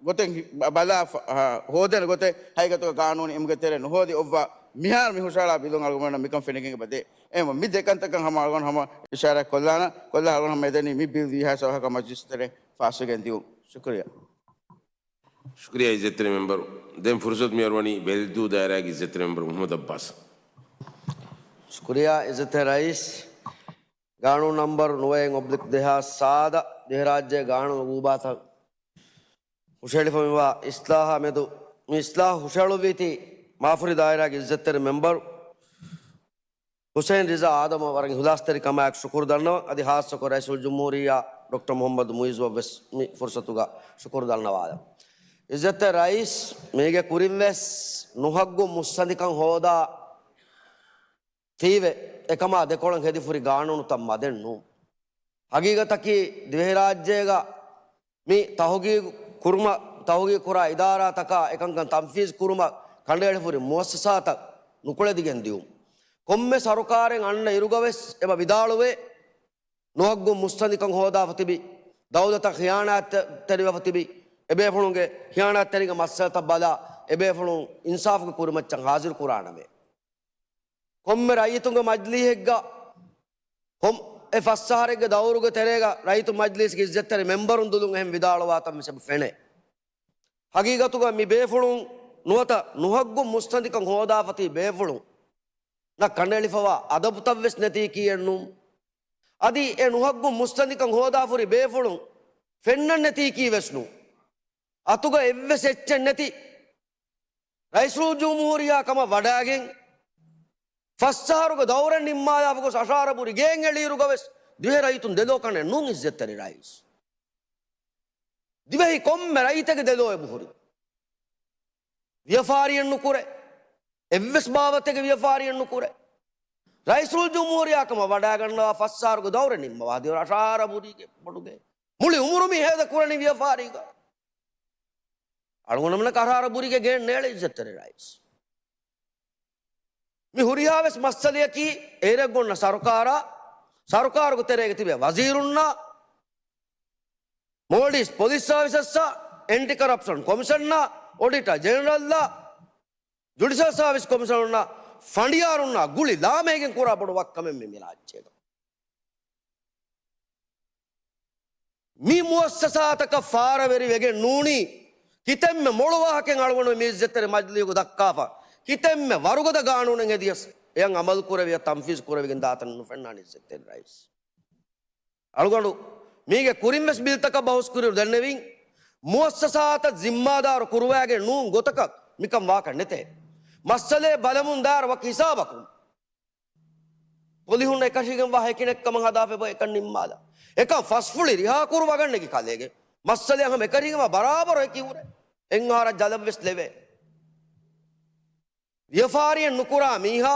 ގޮތެއް ހި-، ބަ-، ބަލާ ފަ-، އާ، ހޯދޭނެ ގޮތެއް ހަގީގަތުގަ ގާނޫނު އިމުގެ ތެރޭ ނުހޯދި އޮއްވާ މިހާރު މި ހުށަހަޅާ ބިލުން އަޅުގަނޑަށް މިކަން ފެނިގެން އެބަދޭ. އެހެންވީމަ މި ދެ ކަންތަކަށް ހަމަ އަޅުގަނޑު ހަމަ އިޝާރާތް ކޮށްލާނަ، ކޮށްލާ އަޅުގަނޑު ހަމަ އެދެނީ މި ބިލް ދިވެހިރާއްޖެ ސަރަހައްދުގެ މަޖިލީސް ތެރެއިން ފާސްވެގެން ދިއުން. ޝުކުރިއްޔާ. ޝުކުރިއްޔާ އިއްޒަތްތެރި މެމްބަރު. ދެން ފުރުސަތު މިއަރުވަނީ ބެލެދޫ ދާއިރާގެ އިއްޒަތްތެރި މެމްބަރު މުޙައްމަދު އައްބާސް. ޝުކުރިއްޔާ އިއްޒަތްތެރި ރައީސް. ގާނޫނު ނަމްބަރު ނުވައެއް އޮބްލިކް ދެހާސް ސާދަ ދިވެހިރާއްޖޭގެ ގާނޫނު އުގޫބާތައް ހުށަހެޅިފަ މިވާ އިސްލާހާ މެދު މި އިސްލާހު ހުށަހެޅުއްވީތީ މާފުރި ދާއިރާގެ އިއްޒަތްތެރި މެމްބަރު ހުސެން ރިޒާ އާދަމަށް ވަރަށް އިހުލާސްތެރި ކަމާއެކު ޝުކުރު ދަންނަވަން. އަދި ހާއްސަކޮށް ރައީސުލްޖުމްހޫރިއްޔާ ޑޮކްޓަރ މުޙައްމަދު މުޢިއްޒުއަށް ވެސް މި ފުރުސަތުގަ ޝުކުރު ދަންނަވާލަން. އިއްޒަތްތެރި ރައީސް، މީގެ ކުރިން ވެސް ނުހައްގުން މުއްސަނދިކަން ހޯދާ ތީވެ އެކަމާ ދެކޮޅަށް ހެދިފުރި ގާނޫނުތައް މަދެއް ނޫން. ހަގީގަތަކީ ދިވެހިރާއްޖޭގަ މި ތަހުގީގު ކުރުމަށް، ތަހުގީގު ކުރާ އިދާރާތަކާ އެކަންކަން ތަންފީޒު ކުރުމަށް ކަނޑައެޅިފުރި މުއައްސަސާތައް ނުކުޅެދިގެން ދިއުން. ކޮންމެ ސަރުކާރެއް އަންނަ އިރުގަވެސް އެބަ ވިދާޅުވޭ، ނުހައްގުން މުއްސަނދިކަން ހޯދާފަ ތިބި، ދައުލަތަށް ޚިޔާނާތްތެރިވެފަ ތިބި، އެބޭފުޅުންގެ ޚިޔާނާތްތެރިންގެ މައްސަލަތައް ބަލާ، އެބޭފުޅުން އިންސާފުގެ ކުރިމައްޗަށް ހާޒިރު ކުރާނަމޭ. ކޮންމެ ރައްޔިތުންގެ މަޖިލީހެއްގަ ކޮން އެ ފަސް އަހަރެއްގެ ދައުރުގެ ތެރޭގަ ރައްޔިތު މަޖިލީސްގެ އިއްޒަތްތެރި މެމްބަރުން ދުލުން އެހެން ވިދާޅުވާތަން މިސް އެބަ ފެނޭ. ހަގީގަތުގަ މި ބޭފުޅުން ނުވަތަ ނުހައްގުން މުއްސަނދިކަން ހޯދާފަ ތިބި ބޭފުޅުންނަށް ކަނޑައެޅިފަވާ އަދަބުތައް ވެސް ނެތީކީއެއް ނޫން. އަދި އެ ނުހައްގުން މުއްސަނދިކަން ހޯދާފަ ހުރި ބޭފުޅުން ފެންނަން ނެތީކީ ވެސް ނޫން. އަތުގަ އެއްވެސް އެއްޗެއް ނެތި ރައީސުލްޖުމްހޫރިއްޔާ ކަމަށް ވަޑައިގެން، ފަސް އަހަރުގެ ދައުރެއް ނިންމާލާފަ ގޮސް އަށާރަބުރި ގޭން އެޅިއިރުގަވެސް ދިވެހި ރައްޔިތުން ދެލޯ ކަނޑެއް ނޫން އިއްޒަތްތެރި ރައީސް. ދިވެހި ކޮންމެ ރައްޔިތެއްގެ ދެލޯ އެބަހުރި. ވިޔަފާރިއެއް ނުކުރޭ. އެއްވެސް ބާވަތެއްގެ ވިޔަފާރިއެއް ނުކުރޭ. ރައީސުލްޖުމްހޫރިއްޔާ ކަމަށް ވަޑައިގަންނަވާ ފަސް އަހަރުގެ ދައުރެއް ނިންމަވާ ދިޔަ އަށާރަބުރީގެ ބޮޑުގެ މުޅި އުމުރު މި ހޭދަ ކުރަނީ ވިޔަފާރީގަ. އަޅުގަނޑުމެންނަށް އަށާރަބުރީގެ ގޭން ނޭޅޭ އިއްޒަތްތެރި ރައީސް. މި ހުރިހާވެސް މައްސަލަޔަކީ އޭރެއްގަ އޮންނަ ސަރުކާރާ، ސަރުކާރުގެ ތެރޭގަ ތިބޭ ވަޒީރުންނާ، މޯލްޑިވްސް ޕޮލިސް ސާވިސަސްއާ، އެންޓި ކަރަޕްޝަން ކޮމިޝަންއާ، އޮޑިޓަރ ޖެނެރަލްއާ، ޖުޑިޝަލް ސާވިސް ކޮމިޝަނުންނާ، ފަނޑިޔާރުންނާ ގުޅި ލާމެހިގެން ކުރާ ބޮޑު ވައްކަމެއް މި މި ރާއްޖޭގަ. މި މުއައްސަސާތަކަށް ފާރަވެރި ވެގެން ނޫނީ، ކިތައްމެ މޮޅު ވާހަކައެއް އަޅުގަނޑު މި އިއްޒަތްތެރި މަޖިލީހުގަ ދައްކާފަ، ކިތައްމެ ވަރުގަދަ ގާނޫނެއް ހެދިޔަސް އެޔަށް އަމަލު ކުރެވިޔަ ތަންފީޒު ކުރެވިގެން ދާތަން ނުފެންނާނެ އިއްޒަތްތެރި ރައީސް. އަޅުގަނޑު މީގެ ކުރިން ވެސް ބިލްތަކަށް ބަހުސް ކުރިއިރު ދެންނެވިން، މުއައްސަސާތައް ޒިންމާދާރު ކުރުވާގެން ނޫން ގޮތަކަށް މިކަން ވާކަށް ނެތޭ. މައްސަލައެއް ބަލަމުން ދާއިރު ވަކި ހިސާބަކުން. ޕޮލިހުން އެކަށީގެން ވާ ހެކިނެއްކަމަށް ހަދާފަ އެބަ އެކަން ނިންމާލާ. އެކަން ފަސްފުޅި ރިހާ ކުރު ވަގަށް ނެގި ކަލޭގެ މައްސަލައެއް ހަމަ އެކަށީގެން ވާ ބަރާބަރު އެކި ހުރޭ. އެއްއަހަރަށް ޖަލަށް ވެސް ލެވޭ. ވިޔަފާރިއެއް ނުކުރާ މީހާ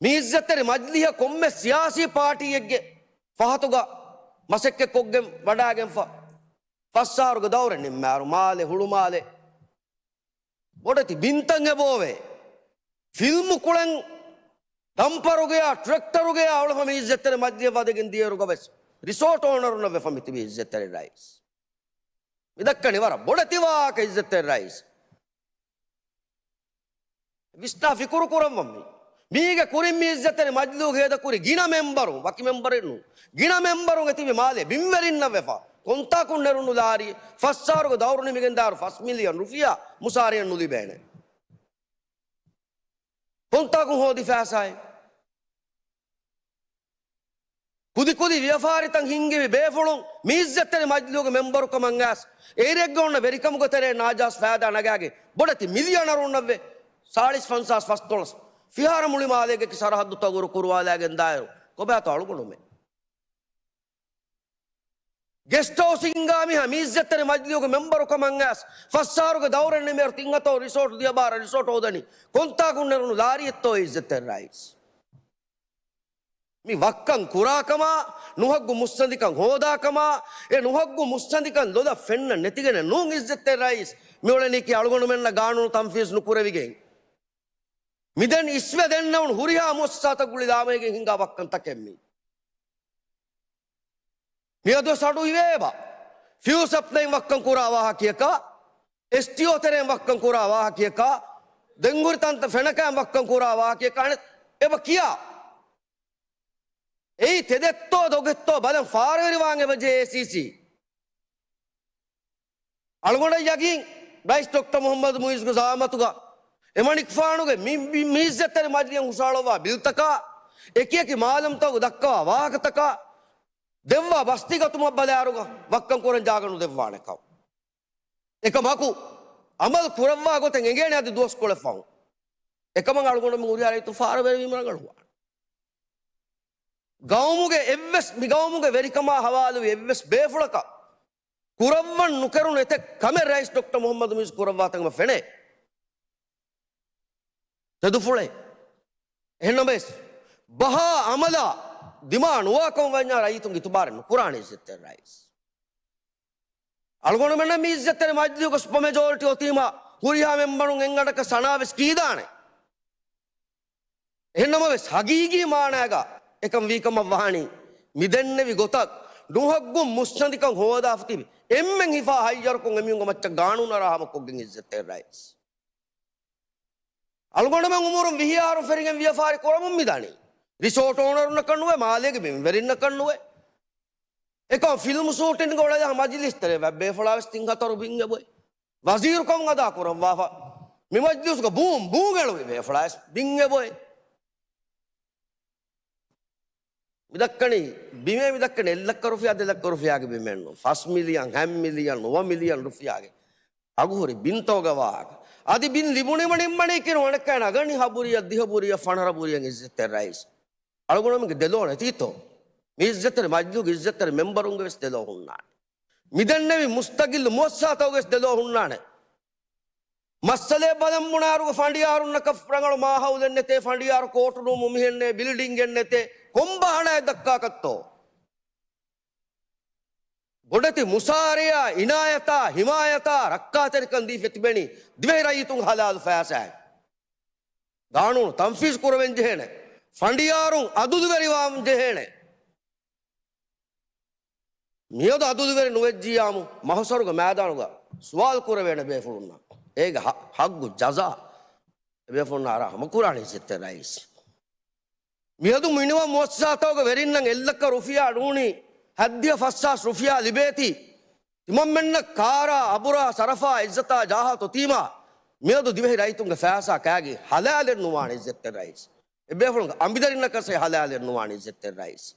މި އިއްޒަތްތެރި މަޖިލީހަށް ކޮންމެ ސިޔާސީ ޕާޓީއެއްގެ ފަހަތުގަ މަސައްކަތް ކޮށްގެން ވަޑާގެންފަ ފަސް އަހަރުގެ ދައުރެއް ނިންމާއިރު މާލެ ހުޅުމާލެ ބޮޑެތި ބިންތައް އެބައޮވޭ. ފިލްމު ކުޅެން ޑަމްޕަރުގެޔާ ޓްރެކްޓަރުގެޔާ އަޅުގަނޑު މި އިއްޒަތްތެރި މަޖިލީހަށް ވަދެގެން ދިޔައިރުގަ ވެސް ރިސޯޓް އޯނަރުންނަށް ވެފަ މިތިބީ އިއްޒަތްތެރި ރައީސް. މި ދައްކަނީ ވަރަށް ބޮޑެތި ވާހަކަ އިއްޒަތްތެރި ރައީސް. ވިސްނާ ފިކުރު ކުރައްވަން މި. މީގެ ކުރިން މި އިއްޒަތްތެރި މަޖިލީހުގެ ހޭދަކުރި ގިނަ މެމްބަރުން، ވަކި މެމްބަރެއް ނޫން، ގިނަ މެމްބަރުން އެތިބި މާލޭ ބިންވެރިންނަށް ވެފަ ކޮންތާކުން ނެރުނު ލާރި ފަސް އަހަރުގެ ދައުރު ނިމިގެން ދާއިރު ފަސް މިލިއަން ރުފިޔާ މުސާރައެއް ނުލިބޭނެ. ކޮންތާކުން ހޯދި ފައިސާއެއް؟ ކުދިކުދި ވިޔަފާރިތައް ހިންގެވި ބޭފުޅުން މި އިއްޒަތްތެރި މަޖިލީހުގެ މެމްބަރުކަމަށް އައިސް، އޭރެއްގަ އޮންނަ ވެރިކަމުގެ ތެރޭ ނާޖާއިޒް ފައިދާ ނަގާގެން ބޮޑެތި މިލިއަނަރުންނަށްވެ ސާޅީސް ފަންސާސް ފަސްދޮޅަސް ފިހާރަ މުޅި މާލޭގެ ސަރަހައްދުތައް އުރު ކުރުވާލައިގެން ދާއިރު ކޮބާތޯ އަޅުގަނޑުމެން؟ ގެސްޓް ހައުސް ހިންގާ މީހާ މި އިއްޒަތްތެރި މަޖިލީހުގެ މެމްބަރުކަމަށް އައިސް، ފަސް އަހަރުގެ ދައުރެއް ނިމޭއިރު ތިން ހަތަރު ރިސޯޓް ދިޔަ ބާރަ ރިސޯޓް ހޯދަނީ ކޮންތާކުން ނެރުނު ލާރިއެއްތޯ އިއްޒަތްތެރި ރައީސް؟ މި ވައްކަން ކުރާކަމާ، ނުހައްގު މުއްސަނދިކަން ހޯދާކަމާ، އެ ނުހައްގު މުއްސަނދިކަން ލޮލަށް ފެންނަން ނެތިގެނެއް ނޫން އިއްޒަތްތެރި ރައީސް. މިއުޅެނީކީ އަޅުގަނޑުމެންނަށް ގާނޫނު ތަންފީޒު ނުކުރެވިގެން. މިދެން އިސްވެ ދެންނެވުނު ހުރިހާ މުއައްސަސާތަކުގެ ލާމައިގެން ހިންގާ ވައްކަންތަކެއް މީ. މިއަދު ސަޑު އިވޭބަ. ފިއުލް ސަޕްލައިން ވައްކަން ކުރާ ވާހަކަޔަކާ، އެސްޓީއޯ ތެރެއިން ވައްކަން ކުރާ ވާހަކަޔަކާ، ދެންހުރި ތަންތަން ފެނަކައިން ވައްކަން ކުރާ ވާހަކަޔަކާ އަނެއް އެބަ ކިޔާ. އެއީ ތެދެއްތޯ ދޮގެއްތޯ ބަލަން ފާރަވެރިވާން އެބަޖެހޭ އޭސީސީ. އަޅުގަނޑަށް ޔަގީން ރައީސް ޑޮކްޓަރ މުހައްމަދު މުއިއްޒުގެ ޒައާމަތުގަ އެމަނިކުފާނުގެ މި، މި، މި އިއްޒަތްތެރި މަޖިލީހަށް ހުށަހަޅަވާ ބިލްތަކާ، އެކިއެކި މާލަމްތަކުގެ ދައްކަވާ ވާހަކަތަކާ، ދެއްވާ ބަސްތި ގަތުމަށް ބަލާއިރުގަ ވައްކަން ކުރަން ޖާގަ ނުދެއްވާނެކަން. އެކަމަކު، އަމަލު ކުރައްވާ ގޮތެއް އެނގޭނެ އަދި ދުވަސްކޮޅެއް ފަހުން. އެކަމަށް އަޅުގަނޑުމެން ހުރިހާ ރައްޔިތުން ފާރަވެރިވީމަ ރަނގަޅުވާނެ. ގައުމުގެ އެއްވެސް، މި ގައުމުގެ ވެރިކަމާ ހަވާލުވި އެއްވެސް ބޭފުޅަކަށް ކުރައްވަން ނުކެރުނު އެތެއް ކަމެއް ރައީސް ޑޮކްޓަރ މުހައްމަދު މުއިއްޒު ކުރައްވާތަން އެބަ ފެނޭ. ތެދުފުޅެއް. އެހެންނަމަވެސް، ބަހާ އަމަލާ ދިމާ ނުވާކަމަށް ވަންޏާ ރައްޔިތުން އިތުބާރެއް ނުކުރާނެ އިއްޒަތްތެރި ރައީސް. އަޅުގަނޑުމެންނަށް މި އިއްޒަތްތެރި މަޖިލީހުގަ ސުޕަމެޖޯރިޓީ އޮތީމާ ހުރިހާ މެމްބަރުން އެއްއަޑަކަށް ސަނާވެސް ކީދާނެ. އެހެންނަމަވެސް، ހަގީގީ މާނާގަ އެކަން ވީކަމަށް ވާނީ، މި ދެންނެވި ގޮތަށް ނުހައްގުން މުއްސަނދިކަން ހޯދާފަ ތިބި އެންމެން ހިފާ ހައްޔަރުކޮށް އެމީހުންގެ މައްޗަށް ގާނޫނަށް ރާހަމަކޮށްގެން އިއްޒަތްތެރި ރައީސް. އަޅުގަނޑުމެން އުމުރުން ވިހި އަހަރު ފެށިގެން ވިޔަފާރި ކުރަމުން މިދަނީ. ރިސޯޓް އޯނަރުންނަކަށް ނުވެ، މާލޭގެ ބިންވެރިންނަކަށް ނުވެ. އެކަމް ފިލްމު ޝޫޓިންގ އުޅޭ މަޖިލިސް ތެރޭ ބޭފުޅާވެސް ތިން ހަތަރު ބިން އެބޮތް. ވަޒީރުކަމުން އަދާ ކުރައްވާފަ މި މަޖިލިސްގަ ބޫން ބޫން އެޅުވި ބޭފުޅާވެސް ބިން އެބޮތް. މިދައްކަނީ ބިމޭ މިދައްކަނީ އެއް ލައްކަ ރުފިޔާ، ދެ ލައްކަ ރުފިޔާގެ ބިމެއް ނޫން. ފަސް މިލިއަން، ހަތް މިލިއަން، ނުވަ މިލިއަން ރުފިޔާގެ އަގުހުރި ބިންތަކުގެ ވާހަކަ. އަދި ބިން ލިބުނީމަ ނިންމަނީކީ ނޫން އަނެއްކާ ނަގަނީ ހަ ބުރިއަށް، ދިހަ ބުރިއަށް، ފަނަރަ ބުރިއަށް އިއްޒަތްތެރި ރައީސް. އަޅުގަނޑުމެންގެ ދެލޯ ނެތީތޯ؟ މި އިއްޒަތްތެރި މަޖިލިހުގެ އިއްޒަތްތެރި މެމްބަރުންގެ ވެސް ދެލޯ ހުންނާނެ. މިދެންނެވި މުސްތަގިއްލު މުއައްސަސާތަކުގެ ވެސް ދެލޯ ހުންނާނެ. މައްސަލައެއް ބަލަން ބުނާއިރުގަ ފަނޑިޔާރުންނަކަށް ރަނގަޅު މާހައުލެއް ނެތޭ، ފަނޑިޔާރު ކޯޓުރޫމު މިހެންނޭ، ބިލްޑިންގެއް ނެތޭ، ކޮން ބަހަނާއެއް ދައްކާކަށްތޯ؟ ބޮޑެތި މުސާރަޔާ، އިނާޔަތާ، ހިމާޔަތާ، ރައްކާތެރިކަން ދީފަ ތިބެނީ ދިވެހި ރައްޔިތުން ހަލާލު ފައިސާއެއް. ގާނޫނު ތަންފީޒު ކުރެވެން ޖެހޭނެ. ފަނޑިޔާރުން އަދުލުވެރިވާން ޖެހޭނެ. މިއަދު އަދުލުވެރި ނުވެއްޖިއްޔާމު މަހުސަރުގެ މައިދާނުގަ ސުވާލު ކުރެވޭނެ ބޭފުޅުންނަށް. އޭގެ ހަ-، ހައްގު ޖަޒާ އެބޭފުޅުންނަށް އަރާ ހަމަކުރާނީ އިއްޒަތްތެރި ރައީސް. މިއަދު މިނިވަން މުއައްސަސާތަކުގެ ވެރިންނަށް އެއްލައްކަ ރުފިޔާ ނޫނީ ހައްދިހަ ފަސްހާސް ރުފިޔާ ލިބޭތީ، ތިމަންމެންނަށް ކާރާ، އަބުރާ، ސަރަފާ، އިއްޒަތާ، ޖާހާ ތޮތީމާ، މިއަދު ދިވެހި ރައްޔިތުންގެ ފައިސާ ކާގެ ހަލާލެއް ނުވާނެ އިއްޒަތްތެރި ރައީސް. އެބޭފުޅުންގެ އަނބިދަރިންނަކަށް ހަލާލެއް ނުވާނެ އިއްޒަތްތެރި ރައީސް.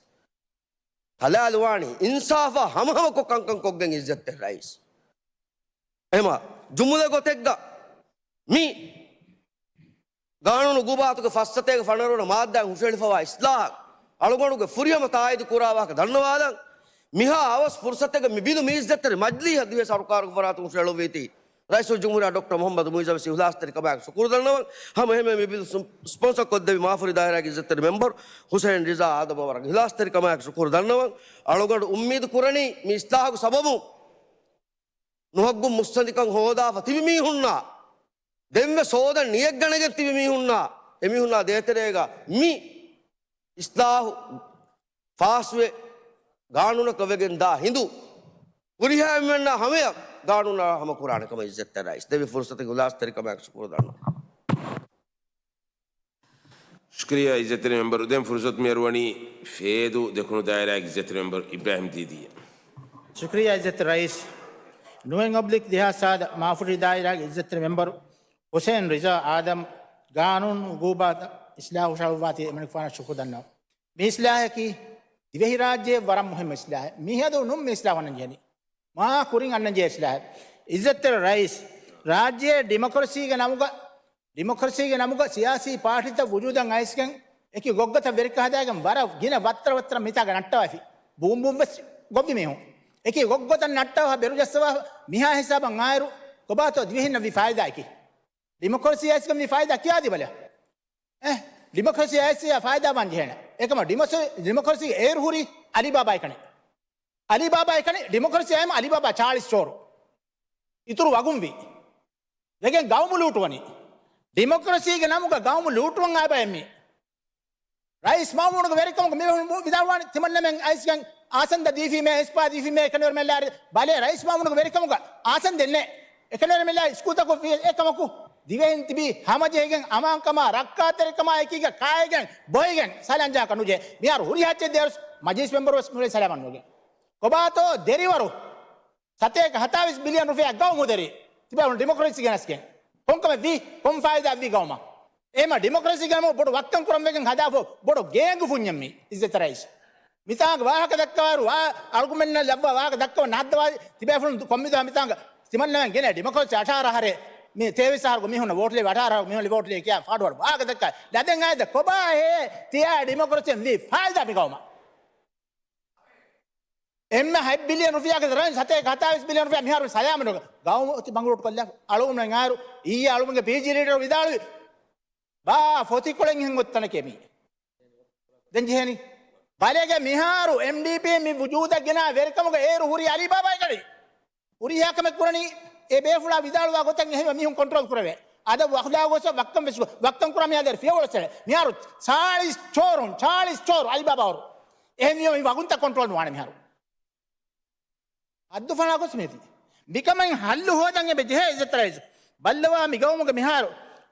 ހަލާލުވާނީ އިންސާފާ ހަމަހަމަކޮށް ކަންކަން ކޮށްގެން އިއްޒަތްތެރި ރައީސް. އެމަ ޖުމުލަ ގޮތެއްގަ މި ގާނޫނު އުގޫބާތުގެ ފައްސަތޭކަ ފަނަރަ ވަނަ މާއްދާއިން ހުށަހެޅިފަވާ އިސްލާހަށް އަޅުގަނޑުގެ ފުރިހަމަ ތާއީދު ކުރާ ވާހަކަ ދަންނަވާލަން. މިހާ އަވަސް ފުރުސަތެއްގަ މި ބިލު މި އިއްޒަތްތެރި މަޖިލީހަށް ދިވެހި ސަރުކާރުގެ ފަރާތުން ހުށަހެޅުއްވީތީ ރައީސުލްޖުމްހޫރިއްޔާ ޑޮކްޓަރ މުހައްމަދު މުއިއްޒަށް ވެސް އިހްލާސްތެރިކަމާއެކު ޝުކުރު ދަންނަވަން. ހަމަ އެހެންވެ މި ބިލު ސް-، ސްޕޮންސަ ކޮށްދެއްވި މާފުރި ދާއިރާގެ އިއްޒަތްތެރި މެމްބަރު ހުސެއިން ރިޒާ އާދަމަށް ވަރަށް އިހްލާސްތެރިކަމާއެކު ޝުކުރު ދަންނަވަން. އަޅުގަނޑު އުއްމީދު ކުރަނީ މި އިސްލާހުގެ ސަބަބުން ނުހައްގުން މުއްސަނދިކަން ހޯދާފަ ތިބި މީހުންނާ، ދެންވެސް ހޯދަން ނިޔަތްގަނެގެން ތިބި މީހުންނާ، އެމީހުންނާ ދޭތެރޭގަ މި އިސްލާހު ފާސްވެ، ގާނޫނަކަށް ވެގެން ދާ ހިނދު، ހުރިހާ އެންމެންނާ ހަމަޔަށް ގާނޫނާ ހަމަ ކުރާނެ ކަމަށް އިއްޒަތްތެރި ރައީސް ދެއްވި ފުރުސަތުގެ އިހްލާސްތެރިކަމާއެކު ޝުކުރު ދަންނަވަން. ޝުކުރިއްޔާ އިއްޒަތްތެރި މެމްބަރު. ދެން ފުރުސަތު މިއަރުވަނީ ފޭދޫ ދެކުނު ދާއިރާގެ އިއްޒަތްތެރި މެމްބަރު އިބްރާހިމް ދީދީއަށް. ޝުކުރިއްޔާ އިއްޒަތްތެރި ރައީސް. ނުވެން އޮބްލިކް ދެހާސް ސާދަ މާފުރި ދާއިރާގެ އިއްޒަތްތެރި މެމްބަރު ހުސެއިން ރިޒާ އާދަމް ގާނޫނު އުގޫބާތަށް އިސްލާހު ހުށަހަޅުއްވާތީ އެމަނިކުފާނަށް ޝުކުރު ދަންނަވަން. މި އިސްލާހަކީ ދިވެހިރާއްޖެއަށް ވަރަށް މުހިއްމު އިސްލާހެއް. މިހަދު ނޫން މި އިސްލާހު އަންނަން ޖެހެނީ. މާ ކުރިން އަންނަން ޖެހޭ އިސްލާހެއް. އިއްޒަތްތެރި ރައީސް، ރާއްޖެއަށް ޑިމޮކްރަސީގެ ނަމުގަ، ޑިމޮކްރަސީގެ ނަމުގަ ސިޔާސީ ޕާޓީތައް ވުޖޫދަށް އައިސްގެން، އެކި ގޮއްގޮތަށް ވެރިކަން ހަދާގެން ވަރަށް ގިނަ ވައްތަރަ ވައްތަރަ މިތާގަ ނައްޓަވައިފި. ބޫން ބޫން ވެސް ގޮއްވި މީހުން. އެކި ގޮއްގޮތަށް ނައްޓަވާ ބެރުޖައްސަވާ މިހާ ހިސާބަށް އާއިރު، ކޮބާތޯ ދިވެހިންނަށް ވީ ފާއިދާއަކީ؟ ޑިމޮކްރަސީ އައިސްގެން ވީ ފާއިދާ ކިޔާދީބަލަ. އެ، ޑިމޮކްރަސީ އައިސް ފާއިދާ ވާން ޖެހޭނެ. އެކަމަ ޑިމޮސި-، ޑިމޮކްރަސީ އޭރު ހުރީ އަލީބާބާ އެކަނި. އަލީބާބާ އެކަނި، ޑިމޮކްރަސީ އައިމަ އަލީބާބާ ޗާޅީސް ޗޯރު. އިތުރު ވަގުން ވީ. ވެގެން ގައުމު ލޫޓުވަނީ. ޑިމޮކްރަސީގެ ނަމުގަ ގައުމު ލޫޓުވަން އާބައެއް މީ. ރައީސް މައުމޫނުގެ ވެރިކަމުގަ މި ވިދާޅުވާނެ ތިމަންނަމެން އައިސްގެން އާސަންދަ ދީފީމޭ، އެސްޕާ ދީފީމޭ، އެކަނިވަރުމެން ލާރި. ބަލޭ ރައީސް މައުމޫނުގެ ވެރިކަމުގަ އާސަންދެއް ނެ. އެކަނިވަރުމެން ލާ ސްކޫލްތަކު ފީ އެކަމަކު ދިވެހިން ތިބީ ހަމަޖެހިގެން އަމާންކަމާ ރައްކާތެރިކަމާ އެކީގަ ކާއިގެން ބޮއިގެން ސަލަންޖާކަށް ނުޖެ. މިހާރު ހުރިހާ އެއްޗެއް ދޭރުސް މަޖިލިސް މެމްބަރު ވެސް ނުލޭ ސަލާމަތް ނުވެގެން. ކޮބާތޯ ދެރިވަރު ސަތޭކަ ހަތާވީސް ބިލިއަން ރުފިޔާ ގައުމު ދެރި. ތިބޭފުޅުން ޑިމޮކްރަސީ ގެނަސްގެން. ކޮންކަމެއް ވީ؟ ކޮން ފާއިދާ ވީ ގައުމަށް؟ އެހެމަ ޑިމޮކްރަސީ ގައުމު ބޮޑު ވައްކަން ކުރަން ވެގެން ހަދާފަ ބޮޑު ގޭންގު ފުންޏެއް މީ އިއްޒަތް ރައީސް. މިތާނގަ ވާހަކަ ދައްކަވާއިރު ވާ އަޅުގަނޑުމެންނަށް ލައްވާ ވާހަކަ ދައްކަވަން ނާއްދަވާ ތިބޭފުޅުން ކޮންމެދުވާ މިތާނގަ ތިމަންނަމެން ގެނައި ޑިމޮކްރަސީ އަށާރަ އަހަރެ މި ތޭވީސް އަހަރުގެ މީހުންނަށް ވޯޓުލެވި އަށާރަ އަހަރުގެ މީހުން ވޯޓުލެވި ކިޔާ ފާޑުވަޑު ވާހަކަ ދައްކާ ލަދެން އާއިދަ ކޮބާ ހޭ ތިޔާ ޑިމޮކްރަސީން ވީ ފާއިދާ މި ގައުމަށް؟ އެންމެ ހަތް ބިލިއަން ރުފިޔާގެ ދަރަން ސަތޭކަ ހަތާވީސް ބިލިއަން ރުފިޔާ މިހާރު ސަލާމަތު ގައުމު އޮތީ ބަނގުރޫޓު ކޮށްލާފަ. އަޅުގަނޑުމެން އާއިރު އިއްޔެ އަޅުގަނޑުގެ ޕީޖީ ލީޑަރު ވިދާޅުވި ބާ ފޮތިކޮޅެއް ހެން އޮތް ތަނެކޭ މީ. ދެން ޖެހޭނީ. ބަލޭގެ މިހާރު އެމްޑީޕީ މި ވުޖޫދަށް ގެނާ ވެރިކަމުގަ އޭރު ހުރީ އަލީބާބާ އެކަނި. ހުރިހާ ކަމެއް ކުރަނީ އެ ބޭފުޅާ ވިދާޅުވާ ގޮތަށް އެހެންވެ މީހުން ކޮންޓްރޯލް ކުރެވޭ. އަދަބު އަޚްލާގު ގޮސް ވައްކަން ވެސް ވައްކަން ކުރާ މިހާރު ފިޔަވަޅު ސެޅެ. މިހާރު ޗާޅީސް ޗޯރުން، ޗާޅީސް ޗޯރު އަލީބާބާ ހުރު. އެހެންވީމަ މި ވަގުންތައް ކޮންޓްރޯލް ނުވާނެ މިހާރު. ހައްދު ފަނާ ގޮސް މިއޮތީ. މިކަމަށް ހައްލު ހޯދަން އެބަ ޖެހޭ އިއްޒަތް ރައީސް. ބައްލަވާ މި ގައުމުގެ މިހާރު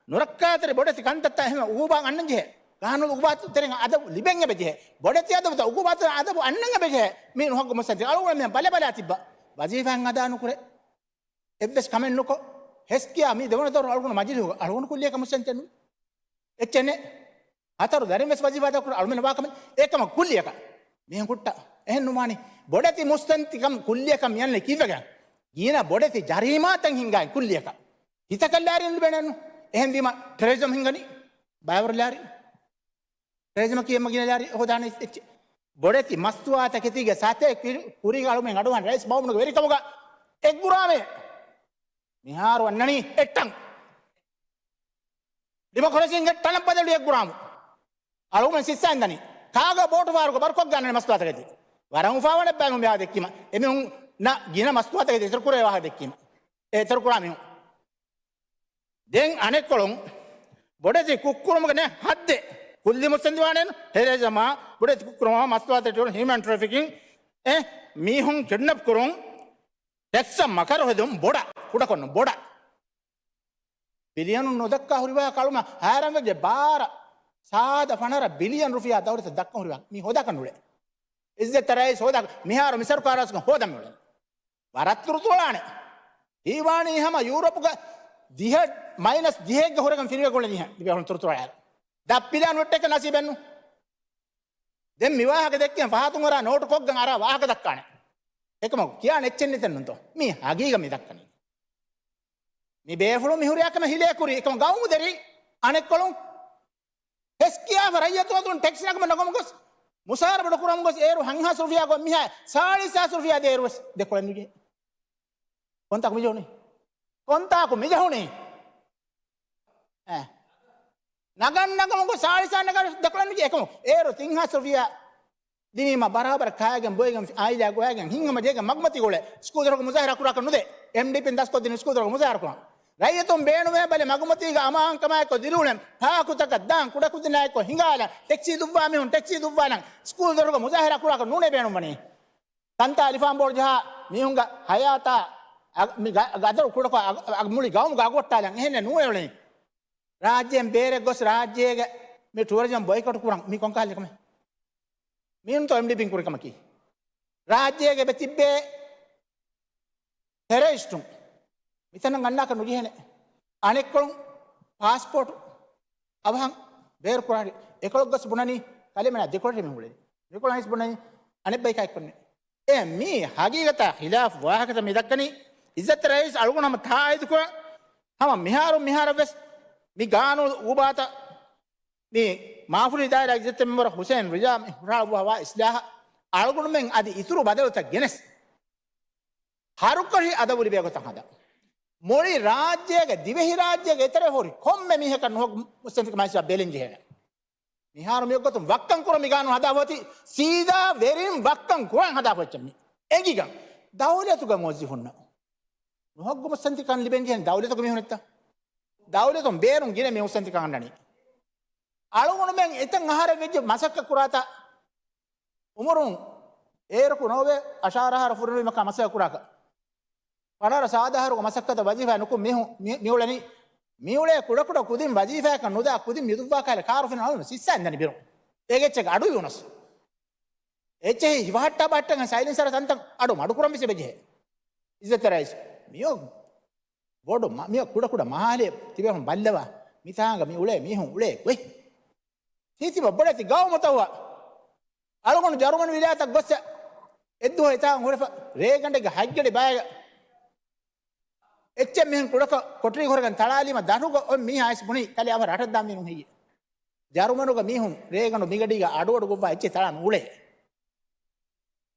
ނުރައްކާތެރި ބޮޑެތި ކަންތައްތައް އެހެން އުގޫބާ އަންނަން ޖެހޭ. ގާނޫނު އުގޫބާތު ތެރެއިން އަދަބު ލިބެން އެބަ ޖެހޭ. ބޮޑެތި އަދަބުތައް އުގޫބާތު އަދަބު އަންނަން އެބަ ޖެހޭ. މީ ނުހައްގު މުއްސަނދި އަޅުގަނޑު މިހެން ބަލަ ބަލާ ތިއްބާ. ވަޒީފާއެއް އަދާ ނުކުރޭ. އެއްވެސް ކަމެއް ނުކޮށް، ހެސްކިޔާ މީ ދެވަނަ ދޮރު އަޅުގަނޑު މަޖިލީހުގަ އަޅުގަނޑު ކުއްލިއަކަށް މުއްސަންތެއް ނުވި. އެއްޗެއް ނެ. ހަތަރު ދަރިން ވެސް ވަޒީފާ ދައްކުރ އަޅުމެން ވާކަމެއް އެކަމަ ކުއްލިއަކަށް. މީހުން ކުއްޓަ. އެހެން ނުވާނީ. ބޮޑެތި މުއްސަންތިކަން ކުއްލިއަކަށް މިއަންނަ ކީއްވެގެން؟ ގިނަ ބޮޑެތި ޖަރީމާތައް ހިނގާ ކުއްލިއަކަށް. ހިތަކަށް ލާރިން ލިބެނެއްނު. އެހެންވީމަ ޓެރަރިޒަމް ހިނގަނީ. ބައިވަރު ލާރި. ޓެރަރިޒަމަކީ އެންމެ ގިނަ ލާރި ހޯދާނެ އެއްޗެއް. ބޮޑެތި މަސްތުވާތަކެތީގެ ސަތޭކަ ކުރި-، ކުރީގަ އަޅުމެން އަޑުއަހަން ރައީސް މައުމޫނުގެ ވެރިކަމުގަ އެއް ގުރާމެއް. މިހާރު އަންނަނީ އެއްޓަން. ޑިމޮކްރަސީންގެ ޓަނަށް ބަދަލު އެއް ގުރާމު. އަޅުމެން ސިއްސައިން ދަނީ. ކާގަ ބޯޓު ފާރުގަ ބަރުކޮށްގާނަނެ މަސްތުވާތަކެތި. ވަރަށް އުފާވާނެ ބައިމު ވާހަކަ ދެއްކީމަ. އެމީހުން ނަ ގިނަ މަސްތުވާތަކެތި އެތެރެ ކުރޭ ވާހަކަ ދެއްކީމަ. އެ އެތެރެ ކުރާ މީހުން. ދެން އަނެއްކޮޅުން ބޮޑެތި ކުށްކުރުމުގެ ނެ ހައްދެއް ކުއްލި މުއްސަނދިވާނެ ހެރޭޒަމާ ބޮޑެތި ކުށްކުރުމާ މަސްތުވާތެރި ހިއުމަން ޓްރެފިކިން އެ މީހުން ކިޑްނަޕް ކުރުން ޓެކްސް މަކަރު ހެދުން ބޮޑަށް ކުޑަކޮށްނު ބޮޑަށް. ބިލިއަނުން ނުދައްކާ ހުރިވާ ކަޅުމަ ހައިރާންވެއްޖެ ބާރަ ސާދަ ފަނަރަ ބިލިއަން ރުފިޔާ ދައުލަތަށް ދައްކަން ހުރިވާ މީ ހޯދާކަށް ނުޅޭ. އިއްޒަތްތެރި ރައީސް ހޯދާ، މިހާރު މި ސަރުކާރާސްގަ ހޯދަން މިއުޅެނީ. ވަރަށް ތުރުތުޅާނެ. ހީވާނީ ހަމަ ޔޫރަޕުގަ ދިހަ، މައިނަސް ދިހައެއްގެ ހުރެގެން ފިނިވެ ގުޅެނީ ދިވެހި ތުރުތުޅާއިރު. ދަށްޕިލާން ވެއްޓެއްކަ ނަސީބެއްނު. ދެން މި ވާހަކަ ދެއްކެން ފަހަތުން އަރާ ނޯޓު ކޮށްގެން އަރާ ވާހަކަ ދައްކާނެ. އެކަމަކު ކިޔާނެ އެއްޗެއް ނެތެއްނުތޯ. މީ ހަގީގަ މި ދައްކަނީ. މި ބޭފުޅުން މި ހުރިހާ ކަމެއް ހިލޭ ކުރީ. އެކަމަކު ގައުމު ދެރި އަނެއްކޮޅުން ހެސްކިޔާފަ ރައްޔިތުން ޓެކްސް ނަގަމަށް ނަގަމުން ގޮސް، މުސާރަ ބޮޑު ކުރަމުން ގޮސް އޭރު ހަންހާސް ރުފިޔާ ގޮތް މިހާ ސާޅީސް ހާސް ރުފިޔާ ދޭއިރު ވެސް ދެކޮޅެއް ނުޖެހޭ. ކޮންތާކު މިޖެހުނީ؟ ކޮންތާކު މިޖެހުނީ؟ އެ. ނަގަން ނަގަމުން ގޮސް ސާޅީސް ހާސް ނަގާ ދެކޮޅެއް ނުޖެހޭ. އެކަމު އޭރު ތިން ހާސް ރުފިޔާ ދިނީމަ ބަރާބަރަށް ކާގެން ބޮއެގެން އާއިލާ ގޮވައިގެން ހިތްހަމަ ޖެހިގެން މަގުމަތީގަ އުޅޭ. ސްކޫލް ދޮރުގަ މުޒާހަރާ ކުރާކަށް ނުދޭ. އެމްޑީޕީން ދަސްކޮށްދިނުން ސްކޫލް ދޮރުގަ މުޒާހަރާ ކުރަން. ރައްޔިތުން ބޭނުމޭ ބަލި މަގުމަތީގަ އަމާންކަމާއެކު ދިރިއުޅެން، ޕާކުތަކަށް ދާން، ކުޑަކުދިންނާއެކު ހިނގާލަން، ޓެކްސީ ދުއްވާ މީހުން ޓެކްސީ ދުއްވާލަން، ސްކޫލް ދޮރުގަ މުޒާހަރާ ކުރާކަށް ނޫނޭ ބޭނުންވަނީ. ތަންތާ އަލިފާން ބޯޑު ޖަހާ މީހުންގެ ހަޔާތާ އަ-، މި ގަ-، ގަދަރު ކުޑަކޮށް އަ-، އަ-، މުޅި ގައުމުގަ އަގުވައްޓާލަން އެހެންނެއް ނޫނޭ އުޅެނީ. ރާއްޖޭން ބޭރެއް ގޮސް ރާއްޖޭގެ މި ޓުއަރިޒަމް ބޮއިކޮޓް ކުރަން މި ކޮންކަހަލަ ކަމެއް؟ މީނުންތޯ އެމްޑީޕީން ކުރި ކަމަކީ؟ ރާއްޖޭގެ އެބަ ތިއްބޭ ޓެރަރިސްޓުން މިތަނަށް އަންނާކަށް ނުޖެހޭނެ. އަނެއްކޮޅުން ޕާސްޕޯޓު އަވަހަށް ބޭރު ކުރާނީ. އެކޮޅަށް ގޮސް ބުނަނީ ކަލޭމެނާ ދެކޮޅަށް މި އުޅެނީ. މިކޮޅަށް އައިސް ބުނަނީ އަނެއް ބަޔަކާ އެއްކޮށްނެ. އެ މީ ހަގީގަތާ ޚިލާފް ވާހަކަތައް މި ދައްކަނީ. އިއްޒަތްތެރި ރައީސް އަޅުގަނޑު ހަމަ ތާއީދުކުރަން ހަމަ މިހާރު މިހާރަށް ވެސް މި ގާނޫނު އުގުބާތައް މި މާފުޅި ދާއިރާ އިއްޒަތްތެރި މެމްބަރު ހުސެން ރިޒާ މި ހުށަހަޅުއްވާ އިސްލާހަށް އަޅުގަނޑުމެން އަދި އިތުރު ބަދަލުތައް ގެނެސް ހަރުކަށި އަދަބު ލިބޭ ގޮތަށް ހަދާ. މުޅި ރާއްޖޭގެ ދިވެހިރާއްޖޭގެ އެތެރޭ ހުރި ކޮންމެ މީހަކަށް ނުހައްގު މުއްސަނދިކަމާ ބެލެން ޖެހޭނެ. މިހާރު މިއޮއްގޮތުން ވައްކަން ކުރަން މި ގާނޫނު ހަދާފަ އޮތީ ސީދާ ވެރިން ވައްކަން ކުރަން ހަދާފަ އެއްޗެއް މީ. އެނގިގަން ދައުލަތުގެ މުވައްޒިފުންނަށް ނުހައްގު މުއްސަނދިކަން ލިބެން ޖެހެން ދައުލަތުގެ މީހުންނަށްތަ؟ ދައުލަތުން ބޭރުން ގިނަ މި މުއްސަނދިކަން އަންނަނީ. އަޅުގަނޑުމެން އެތަން އަހަރެއް ވެއްޖެ މަސައްކަތް ކުރާތާ އުމުރުން އޭރަކު ނޯވޭ އަށާރަ އަހަރަށް ފުރިހަމަވީމަ މަސައްކަތް ކުރާކަށް. ފަނަރަ ސާދަ އަހަރުގެ މަސައްކަތަށް ވަޒީފާ ނުކުން މީހުން މި-، މިއުޅެނީ. މިއުޅޭ ކުޑަކުޑަ ކުދިން ވަޒީފާއަކަށް ނުދާ ކުދިން މިދުއްވާ ކަހަލަ ކާރު ފެނުނު އަޅުގަނޑު ސިއްސާ އިންދަނީ ބިރުން. އޭގެ އެއްޗެއް އަޑު އިވުނަސް. އެއްޗެހި ހިފަހައްޓާ ބަހައްޓަން ސައިލެންސަރ ތަންތަން އަޑު މަޑުކުރަން ވެސް އެބަޖެހޭ. އިއްޒަތްތެރި ރައީސް. މިއޮ ބޮޑު މަ-، މިއޮ ކުޑަކުޑަ މާލެ ތިބޭފުން ބައްލަވާ. މިތާނގަ މި އުޅޭ މީހުން އުޅޭ ގޮތް. ތީތިބަ ބޮޑެތި ގައުމުތައް ވާ. އަޅުގަނޑު ޖަރުމަނު ވިލާތަށް ގޮއްސަ އެއްދުވަހު އެތާން ހުރެފަ ރޭގަނޑެއްގެ ހަތްގަޑި ބާގަ އެއްޗެއް މިހެން ކުޑަކޮށް ކޮޓަރި ހުރެގެން ތަޅާލީމަ ދަށުގަ އޮތް މީހާ އައިސް ބުނީ ކަލޭ އަވަހަށް ރަށަށް ދާން މީނު ހެއްޔޭ؟ ޖަރުމަނުގެ މީހުން ރޭގަނޑު މިގަޑީގަ އަޑުއަޑު ގޮއްވާ އެއްޗެއް ތަޅާން އުޅޭ.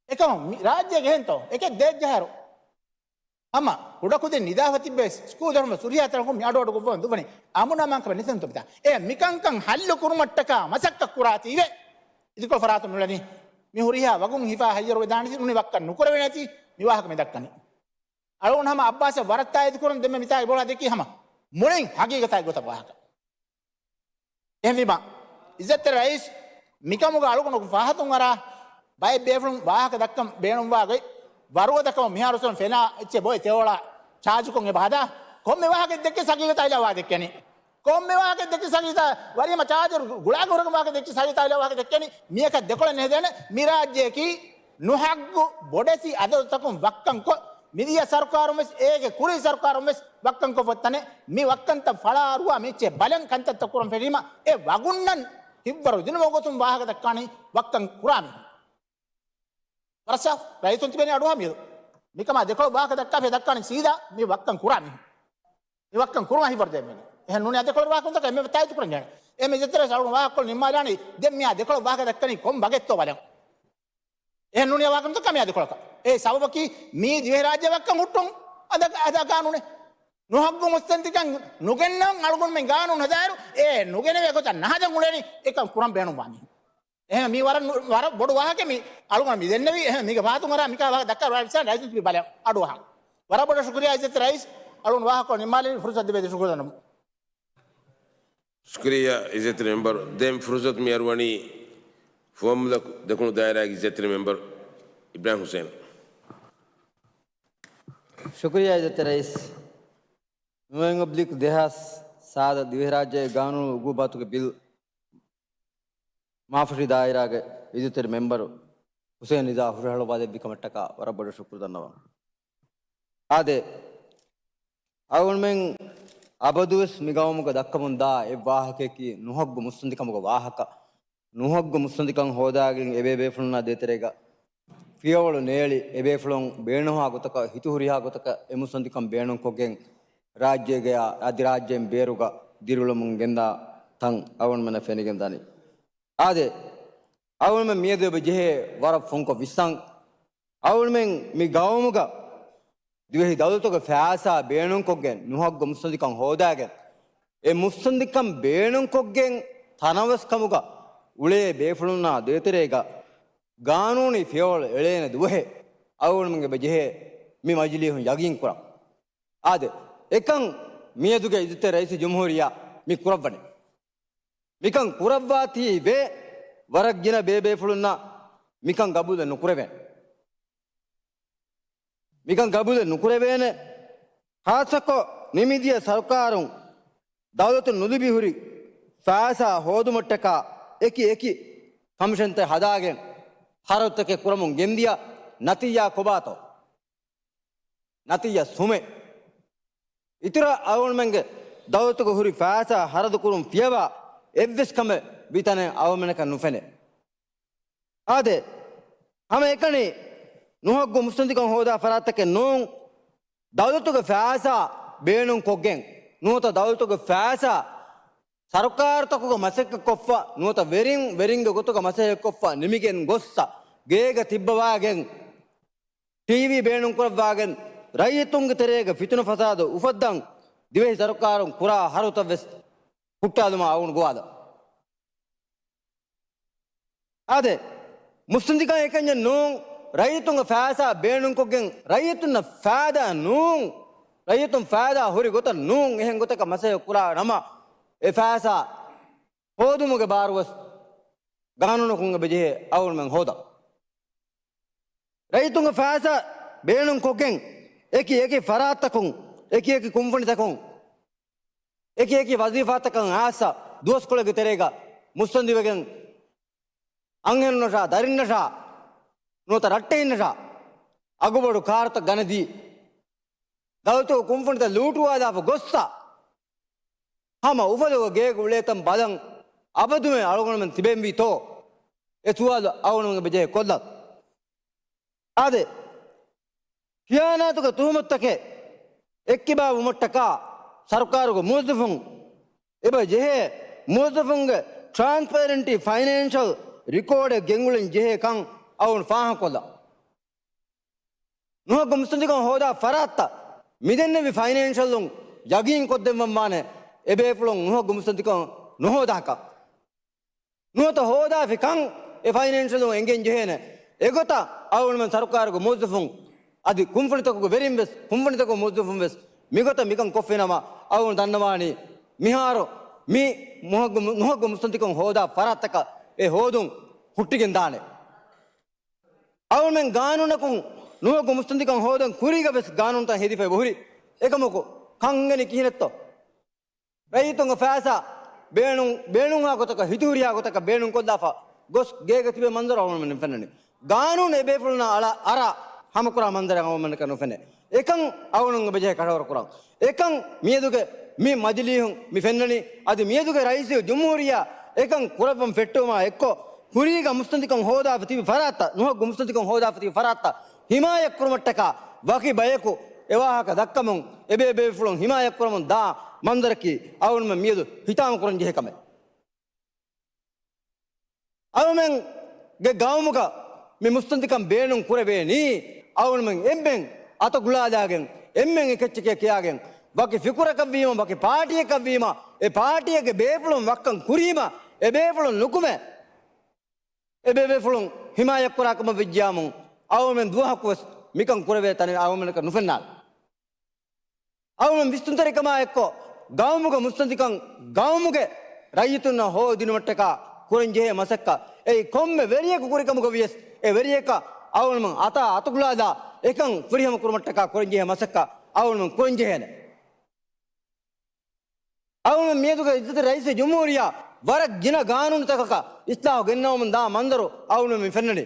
އެކަމު މި ރާއްޖޭގެ އެހެންތޯ؟ އެކެއް ދޭއްޖަހާރު ހަމަ ކުޑަކުދިން ނިދާފަ ތިއްބެވި ސްކޫލް ދޮރުމަ ސުރިހާ ތަނަކުން މި އަޑުއަޑު ގޮއްވަމުން ދުވަނީ އަމުނާމާންކަމެއް ނެތުންތޯ މިތާ. އެ މިކަންކަން ހައްލު ކުރުމަށްޓަކާ މަސައްކަތް ކުރާތީވެ އިދިކޮޅު ފަރާތުން މިއުޅެނީ. މި ހުރިހާ ވަގުން ހިފާ ހައްޔަރުވެދާނެތީ ނޫނީ ވައްކަން ނުކުރެވޭނެތީ މި ވާހަކަ މި ދައްކަނީ. އަޅުގަނޑު ހަމަ އައްބާސަށް ވަރަށް ތާއީދު ކުރަން ދެންމެ މިތާގެ ބޮޑާ ދެއްކީ ހަމަ މުޅިން ހަގީގަތާގެ ގޮތަށް ވާހަކަ. އެހެންވީމަ، އިއްޒަތްތެރި ރައީސް މިކަމުގަ އަޅުގަނޑު ފަހަތުން އަރާ ބައެއް ބޭފުޅުން ވާހަކަ ދައްކަން ބޭނުންވާ ގޮތް ވަރުގަދަކަމަށް މިހާރު ސޮން ފެނާ އެއްޗެއް ބޮއެ ތެޔޮޅާ ޗާޖުކޮށް އެބަ ހަދާ. ކޮންމެ ވާހަކަ ދެއްކެ ސަގީގަތާ އިލާ ވާ ދެއްކެނީ. ކޮންމެ ވާހަކަ ދެއްކެ ސަގީގަތާ ވަރިހަމަ ޗާޖަރު ގުޅާގެ ހުރެގެން ވާހަކަ ދެއްކެ ސަގީގަތާ އިލާ ވާހަކަ ދެއްކެނީ. މިއަކަށް ދެކޮޅެއް ނެހެދޭނެ. މި ރާއްޖެއަކީ ނުހައްގު ބޮޑެތި އަދަދުތަކުން ވައްކަންކޮށް، މިދިޔަ ސަރުކާރުން ވެސް އޭގެ ކުރީ ސަރުކާރުން ވެސް ވައްކަންކޮށްފަ އޮތް ތަނެއް. މި ވައްކަންތައް ފަޅާއަރުވާ މިއެއްޗެއް ބަލަން ކަންތައްތައް ކުރަން ފެށީމަ، އެ ވަގުންނަން ހިއްވަރު ދިނުމުގެ ގޮތުން ވާހަކަ ދައްކާނީ ވައްކަން ކުރާ މީހުން. ވަރަށް ސާފު. ރައްޔިތުން ތިބެނީ އަޑުއަހާ މިއަދު. މިކަމާ ދެކޮޅަށް ވާހަކަ ދައްކާފަ ދައްކާނީ ސީދާ މި ވައްކަން ކުރާ މީހުން. މި ވައްކަން ކުރުމަށް ހިފަރު ދޭން ވެގެން. އެހެން ނޫނީ އަދި ދެކޮޅަށް ވާހަކަ ދައްކާ އެންމެ ތާއީދު ކުރަން ޖެހޭނެ. އެހެން އިއްޒަތްތެރި ރައީސް އަޅުގަނޑު ވާހަކަކޮޅު ނިންމާލާނީ ދެން މިއާ ދެކޮޅަށް ވާހަކަ ދައްކަނީ ކޮން ވަގެއްތޯ ބަލަން. އެހެން ނޫނީ ވާހަކަ ދައްކާ މިއާ ދެކޮޅަކަށް. އެ ސަބަބަކީ މީ ދިވެހިރާއްޖެ ވައްކަން ހުއްޓުން އަދަ، އަދަ ގާނޫނެއް. ނުހައްގު މުއްސަނދިކަން ނުގެންނަވަން އަޅުގަނޑުމެން ގާނޫނު ހަދާއިރު، އެ ނުގެނެވޭ ގޮތަށް ނަހަދަން އުޅެނީ އެކަން ކުރަން ބޭނުންވާ މީހުން. އެހެން މީ ވަރަށް ނު-، ވަރަށް ބޮޑު ވާހަކަ މީ އަޅުގަނޑު މި ދެންނެވީ. އެހެން މީގެ ފަހަތުން އަރާ މިކާ ވާހަކަ ދައްކާ ރައިސް ރައިސް ބި ބަލަ އަޑުއަހަން. ވަރަށް ބޮޑަށް ޝުކުރިއްޔާ އިއްޒަތް ރައީސް އަޅުން ވާހަކަ ނިންމާލެވި ފުރުސަތު ދެވޭ ޝުކުރު ދަންނަމު. ޝުކުރިއްޔާ އިއްޒަތް މެމްބަރު. ދެން ފުރުސަތު މި އަރުވަނީ ފުވައްމުލަކު ދެކުނު ދާއިރާގެ އިއްޒަތް މެމްބަރު އިބްރާހިމް ހުސެން. ޝުކުރިއްޔާ އިއްޒަތް ރައީސް. ނުވަވެން އޮބްލިކް ދެހާސް ސާދަ ދިވެހިރާއްޖޭގެ ގާނޫނު އުގޫބާތުގެ ބިލް މާފުށި ދާއިރާގެ އިއްޒަތްތެރި މެމްބަރު ހުސެން ރިޒާ ހުށަހަޅުއްވާ ދެއްވި ކަމަށްޓަކާ ވަރަށް ބޮޑަށް ޝުކުރު ދަންނަވަން. އާދެ، އަޅުގަނޑުމެން އަބަދުވެސް މި ގައުމުގަ ދައްކަމުން ދާ އެއް ވާހަކަޔަކީ ނުހައްގު މުއްސަނދިކަމުގެ ވާހަކަ. ނުހައްގު މުއްސަނދިކަން ހޯދާގެން އެބޭބޭފުޅުންނާ ދޭތެރޭގަ ފިޔަވަޅު ނޭޅި، އެބޭފުޅުން ބޭނުންހާ ގޮތަކަށް، ހިތުހުރިހާ ގޮތަކަށް އެ މުއްސަނދިކަން ބޭނުންކޮށްގެން ރާއްޖޭގަޔާ އަދި ރާއްޖޭން ބޭރުގަ ދިރިއުޅެމުން ގެންދާ ތަން އަޅުގަނޑުމެންނަށް ފެނިގެން ދާނީ. އާދެ، އަޅުގަނޑުމެން މިއަދު އެބަ ޖެހޭ ވަރަށް ފުންކޮށް ވިސްނަން. އަޅުގަނޑުމެން މި ގައުމުގަ ދިވެހި ދައުލަތުގެ ފައިސާ ބޭނުންކޮށްގެން ނުހައްގު މުއްސަނދިކަން ހޯދާގެން، އެ މުއްސަނދިކަން ބޭނުންކޮށްގެން ތަނަވަސްކަމުގަ އުޅޭ ބޭފުޅުންނާ ދޭތެރޭގަ ގާނޫނީ ފިޔަވަޅު އެޅޭނެ ދުވަހެއް އަޅުގަނޑުމެން އެބަ ޖެހޭ މި މަޖިލީހުން ޔަގީން ކުރަން. އާދެ، އެކަން މިއަދުގެ އިއްޒަތްތެރި ރައީސުލްޖުމްހޫރިއްޔާ މި ކުރައްވަނީ. މިކަން ކުރައްވާތީވެ ވަރަށް ގިނަ ބޭބޭފުޅުންނަށް މިކަން ގަބޫލެއް ނުކުރެވޭނެ. މިކަން ގަބޫލެއް ނުކުރެވޭނެ. ޚާއްޞަކޮށް ނިމިދިޔަ ސަރުކާރުން ދައުލަތުން ނުލިބި ހުރި ފައިސާ ހޯދުމަށްޓަކާ އެކި އެކި ކަމިޝަންތައް ހަދާގެން ޚަރަދުތަކެއް ކުރަމުން ގެންދިޔަ ނަތީޖާ ކޮބާތޯ؟ ނަތީޖާ ސުމެއް. އިތުރަށް އަޅުގަނޑުމެންގެ ދައުލަތުގަ ހުރި ފައިސާ ޚަރަދުކުރުން ފިޔަވާ އެއްވެސް ކަމެއް ވިތަނެއް އަޅުގަނޑަކަށް ނުފެނޭ. އާދެ، ހަމަ އެކަނި ނުހައްގު މުއްސަނދިކަން ހޯދާ ފަރާތްތަކެއް ނޫން. ދައުލަތުގެ ފައިސާ ބޭނުން ކޮށްގެން ނުވަތަ ދައުލަތުގެ ފައިސާ ސަރުކާރުތަކުގަ މަސައްކަތްކޮށްފަ ނުވަތަ ވެރިން ވެރިންގެ ގޮތުގަ މަސައްކަތްކޮށްފަ ނިމިގެން ގޮއްސަ ގޭގަ ތިއްބަވާގެން ޓީވީ ބޭނުންކުރައްވާގެން ރައްޔިތުންގެ ތެރޭގަ ފިތުނަ ފަސާދަ އުފައްދަން ދިވެހި ސަރުކާރުން ކުރާ ހަރުތައް ވެސް ހުއްޓާލުމަށް އަޅުގަނޑު ގޮވާލަން. އާދެ، މުއްސަނދިކަން އެކަންޏެއް ނޫން. ރައްޔިތުންގެ ފައިސާ ބޭނުންކޮށްގެން ރައްޔިތުންނަށް ފައިދާ ނޫން، ރައްޔިތުން ފައިދާ ހުރި ގޮތަށް ނޫން އެހެން ގޮތަކަށް މަސައްކަތް ކުރާ ނަމަ، އެ ފައިސާ ހޯދުމުގެ ބާރުވެސް ގާނޫނަކުން އެބަޖެހޭ އަޅުގަނޑުމެން ހޯދަން. ރައްޔިތުންގެ ފައިސާ ބޭނުންކޮށްގެން އެކި އެކި ފަރާތްތަކުން، އެކި އެކި ކުންފުނިތަކުން، އެކި އެކި ވަޒީފާތަކަށް އާސަ ދުވަސްކޮޅެއްގެ ތެރޭގަ މުއްސަނދިވެގެން އަންހެނުންނަށާ، ދަރިންނަށާ، ނުވަތަ ރައްޓެހިންނަށާ އަގުބޮޑު ކާރުތައް ގަނެދީ، ދައުލަތުގެ ކުންފުނިތައް ލޫޓުވާލާފަ ގޮއްސަ، ހަމަ އުފަލުގަ ގޭގަ އުޅޭތަން ބަލަން އަބަދުމެ އަޅުގަނޑުމެން ތިބެންވީތޯ؟ އެ ސުވާލު އަޅުގަނޑުމެން އެބަޖެހޭ ކޮށްލަން. އާދެ، ޚިޔާނާތުގެ ތުހުމަތުތަކެއް އެއްކިބާ ވުމަށްޓަކާ ސަރުކާރުގެ މުވައްޒަފުން އެބަ ޖެހޭ މުވައްޒަފުންގެ ޓްރާންސްޕޭރެންޓީ ފައިނޭންޝަލް ރިކޯޑެއް ގެންގުޅެން ޖެހޭ ކަން އަޅުގަނޑު ފާހަގަކޮށްލަން. ނުހައްގު މުއްސަނދިކަން ހޯދާ ފަރާތްތައް މިދެންނެވި ފައިނޭންޝަލުން ޔަގީން ކޮށްދެއްވަންވާނެ އެބޭފުޅުން ނުހައްގު މުއްސަނދިކަން ނުހޯދާކަން. ނުވަތަ ހޯދާފިކަން އެ ފައިނޭންޝަލުން އެނގެން ޖެހޭނެ. އެގޮތަށް އަޅުގަނޑުމެން ސަރުކާރުގެ މުވައްޒަފުން އަދި ކުންފުނިތަކުގެ ވެރިން ވެސް، ކުންފުނިތަކުގެ މުވައްޒަފުން ވެސް މިގޮތަށް މިކަން ކޮށްފިނަމަ، އަޅުގަނޑު ދަންނަވާނީ މިހާރު މި ނުހައްގު، ނުހައްގު މުއްސަނދިކަން ހޯދާ ފަރާތްތަކަށް އެ ހޯދުން ހުއްޓިގެން ދާނެ. އަޅުގަނޑުމެން ގާނޫނަކުން ނުހައްގު މުއްސަނދިކަން ހޯދަން ކުރީގަ ވެސް ގާނޫނުތައް ހެދިފަ އެބަހުރި. އެކަމަކު ކަން އެނގެނީ ކިހިނެއްތޯ؟ ރައްޔިތުންގެ ފައިސާ ބޭނުން، ބޭނުންހާ ގޮތަކަށް، ހިތުހުރިހާ ގޮތަކަށް ބޭނުންކޮށްލާފަ ގޮސް ގޭގަ ތިބޭ މަންޒަރު އަޅުގަނޑުމެން ފެންނަނީ. ގާނޫނު އެބޭފުޅުންނާ އަޅާ އަރާ ހަމަކުރާ މަންޒަރެއް އަޅުގަނޑުމެންނަކަށް ނުފެނޭ. އެކަން އަޅުގަނޑު އެބަޖެހޭ ކަށަވަރު ކުރަން. އެކަން މިއަދުގެ މި މަޖިލީހުން މި ފެންނަނީ. އަދި މިއަދުގެ ރައީސުލްޖުމްހޫރިއްޔާ އެކަން ކުރައްވަން ފެއްޓުވުމާ އެއްކޮށް، ކުރީގަ މުއްސަނދިކަން ހޯދާފަ ތިބި ފަރާތްތައް، ނުހައްގު މުއްސަނދިކަން ހޯދާފަ ތިބި ފަރާތްތައް ހިމާޔަތްކުރުމަށްޓަކާ ވަކި ބަޔަކު އެވާހަކަ ދައްކަމުން އެބޭބޭފުޅުން ހިމާޔަތްކުރަމުން ދާ މަންޒަރަކީ އަޅުގަނޑުމެން މިއަދު ހިތާމަކުރަން ޖެހޭ ކަމެއް. އަޅުގަނޑުމެންގެ ގައުމުގަ މި މުއްސަނދިކަން ބޭނުން ކުރެވޭނީ، އަޅުގަނޑުމެން އެންމެން އަތޮޅު ގުޅާލާގެން، އެންމެން އެކެއްޗެކޭ ކިޔާގެން، ވަކި ފިކުރަކަށްވީމަ، ވަކި ޕާޓީއަކަށްވީމަ، އެ ޕާޓީއެއްގެ ބޭފުޅުން ވައްކަން ކުރީމަ، އެ ބޭފުޅުން ނުކުމެ، އެބޭބޭފުޅުން ހިމާޔަތްކުރާ ކަމަށް ވެއްޖިޔާމު، އަޅުގަނޑުމެން ދުވަހަކުވެސް މިކަން ކުރެވޭ ތަނެއް އަޅުގަނޑަކަށް ނުފެންނާނެ. އަޅުގަނޑު ވިސްނުންތެރިކަމާ އެއްކޮށް، ގައުމުގެ މުއްސަނދިކަން، ގައުމުގެ ރައްޔިތުންނަށް ހޯދިނުމަށްޓަކާ ކުރަންޖެހޭ މަސައްކަތް، އެއީ ކޮންމެ ވެރިޔަކު ކުރިކަމުގަ ވިޔަސް، އެ ވެރިޔަކަށް އަޅުގަނޑުމެން އަތާ އަތުގުޅާލާ އެކަން ފުރިހަމަ ކުރުމަށްޓަކާ ކުރަންޖެހޭ މަސައްކަތް އަޅުގަނޑުމެން ކުރަންޖެހޭނެ. އަޅުގަނޑުމެން މިއަދުގެ އިއްޒަތްތެރި ރައީސުލްޖުމްހޫރިއްޔާ ވަރަށް ގިނަ ގާނޫނުތަކަކަށް އިސްލާހު ގެންނަވަމުން ދާ މަންޒަރު އަޅުގަނޑުމެން މި ފެންނަނީ.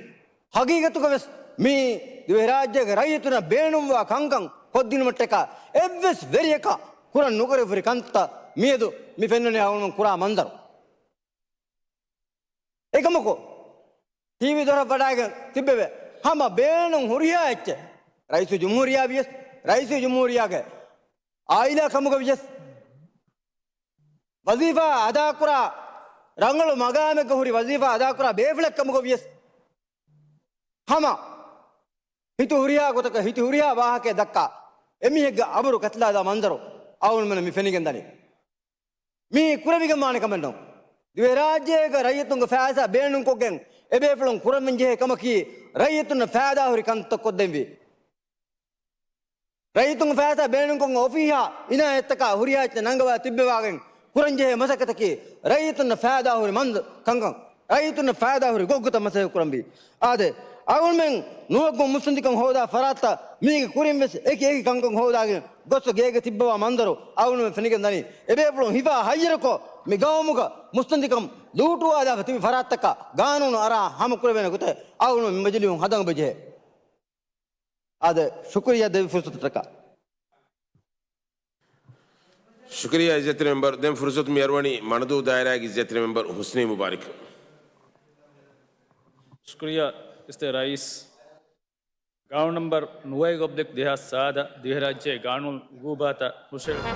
ހަގީގަތުގަވެސް މިއީ ދިވެހިރާއްޖޭގެ ރައްޔިތުންނަށް ބޭނުންވާ ކަންކަން ކޮށްދިނުމަށްޓަކާ އެއްވެސް ވެރިޔަކާ ކުރަން ނުކުރެވިފުރި ކަންތައް މިއަދު މި ފެންނަނީ އަޅުގަނޑު ކުރާ މަންޒަރު. އެކަމަކު، ޓީވީ ދޮރަށް ވަޑައިގެން ތިއްބެވޭ ހަމަ ބޭނުން ހުރިހާ އެއްޗެއް، ރައީސުލްޖުމްހޫރިއްޔާ ވިޔަސް، ރައީސުލްޖުމްހޫރިއްޔާގެ އާއިލާ ކަމުގަ ވިޔަސް، ވަޒީފާ އަދާކުރާ، ރަނގަޅު މަގާމެއްގަ ހުރި ވަޒީފާ އަދާކުރާ ބޭފުޅެއް ކަމުގަ ވިޔަސް، ހަމަ ހިތު ހުރިހާ ގޮތަކަށް ހިތު ހުރިހާ ވާހަކައެއް ދައްކާ އެމީހެއްގެ އަބުރު ކަތިލާދާ މަންޒަރު އަޅުގަނޑުމެންނަށް މި ފެނިގެން ދަނީ. މިއީ ކުރެވިގެންވާނެ ކަމެއް ނޫން. ދިވެހިރާއްޖޭގެ ރައްޔިތުންގެ ފައިސާ ބޭނުންކޮށްގެން އެބޭފުޅުން ކުރަންވެންޖެހޭ ކަމަކީ، ރައްޔިތުންނަށް ފައިދާހުރި ކަންތައް ކޮށްދެންވީ. ރައްޔިތުންގެ ފައިސާ ބޭނުންކޮށް އޮފީހާ އިނާޔަތްތަކާ ހުރިހާ އެއްޗެއް ނަންގަވާ ތިއްބެވާގެން ކުރަންޖެހޭ މަސައްކަތަކީ، ރައްޔިތުންނަށް ފައިދާހުރި މަންޒަ ކަންކަން، ރައްޔިތުންނަށް ފައިދާހުރި ގޮތްގޮތަށް މަސައްކަތް ކުރަންވީ. އާދެ، އަޅުގަނޑުމެން ނުވަތަ މުއްސަނދިކަން ހޯދާ ފަރާތްތައް މީގެ ކުރިން ވެސް އެކި އެކި ކަންކަން ހޯދާގެން ގޮސް ގޭގަ ތިއްބަވާ މަންޒަރު އަޅުގަނޑުމެން ފެނިގެން ދަނީ. އެބޭފުޅުން ހިފާ ހައްޔަރުކޮށް، މި ގައުމުގަ މުއްސަނދިކަން ލޫޓުވާލާފަ ތިބި ފަރާތްތަކަށް ގާނޫނު އަރާ ހަމަ ކުރެވޭނެ ގޮތަށް އަޅުގަނޑުމެން މި މަޖިލީހުން ހަދަން ބެޖެހޭ. އާދެ، ޝުކުރިއްޔާ ދެއްވި ފުރުސަތަށްޓަކާ. ޝުކުރިއްޔާ އިއްޒަތްތެރި މެމްބަރު. ދެން ފުރުސަތު މި އަރުވަނީ މަނަދޫ ދާއިރާގެ އިއްޒަތްތެރި މެމްބަރު ހުސްނީ މުބާރިކަށް. ޝުކުރިއްޔާ އިއްޒަތްތެރި ރައީސް. ގާނޫނު ނަމްބަރު ނުވައެއް އޮބްލިކް ދެހާސް ސާދަ ދިވެހިރާއްޖޭގެ ގާނޫނު އުގޫބާތައް ހުށަހެޅުން.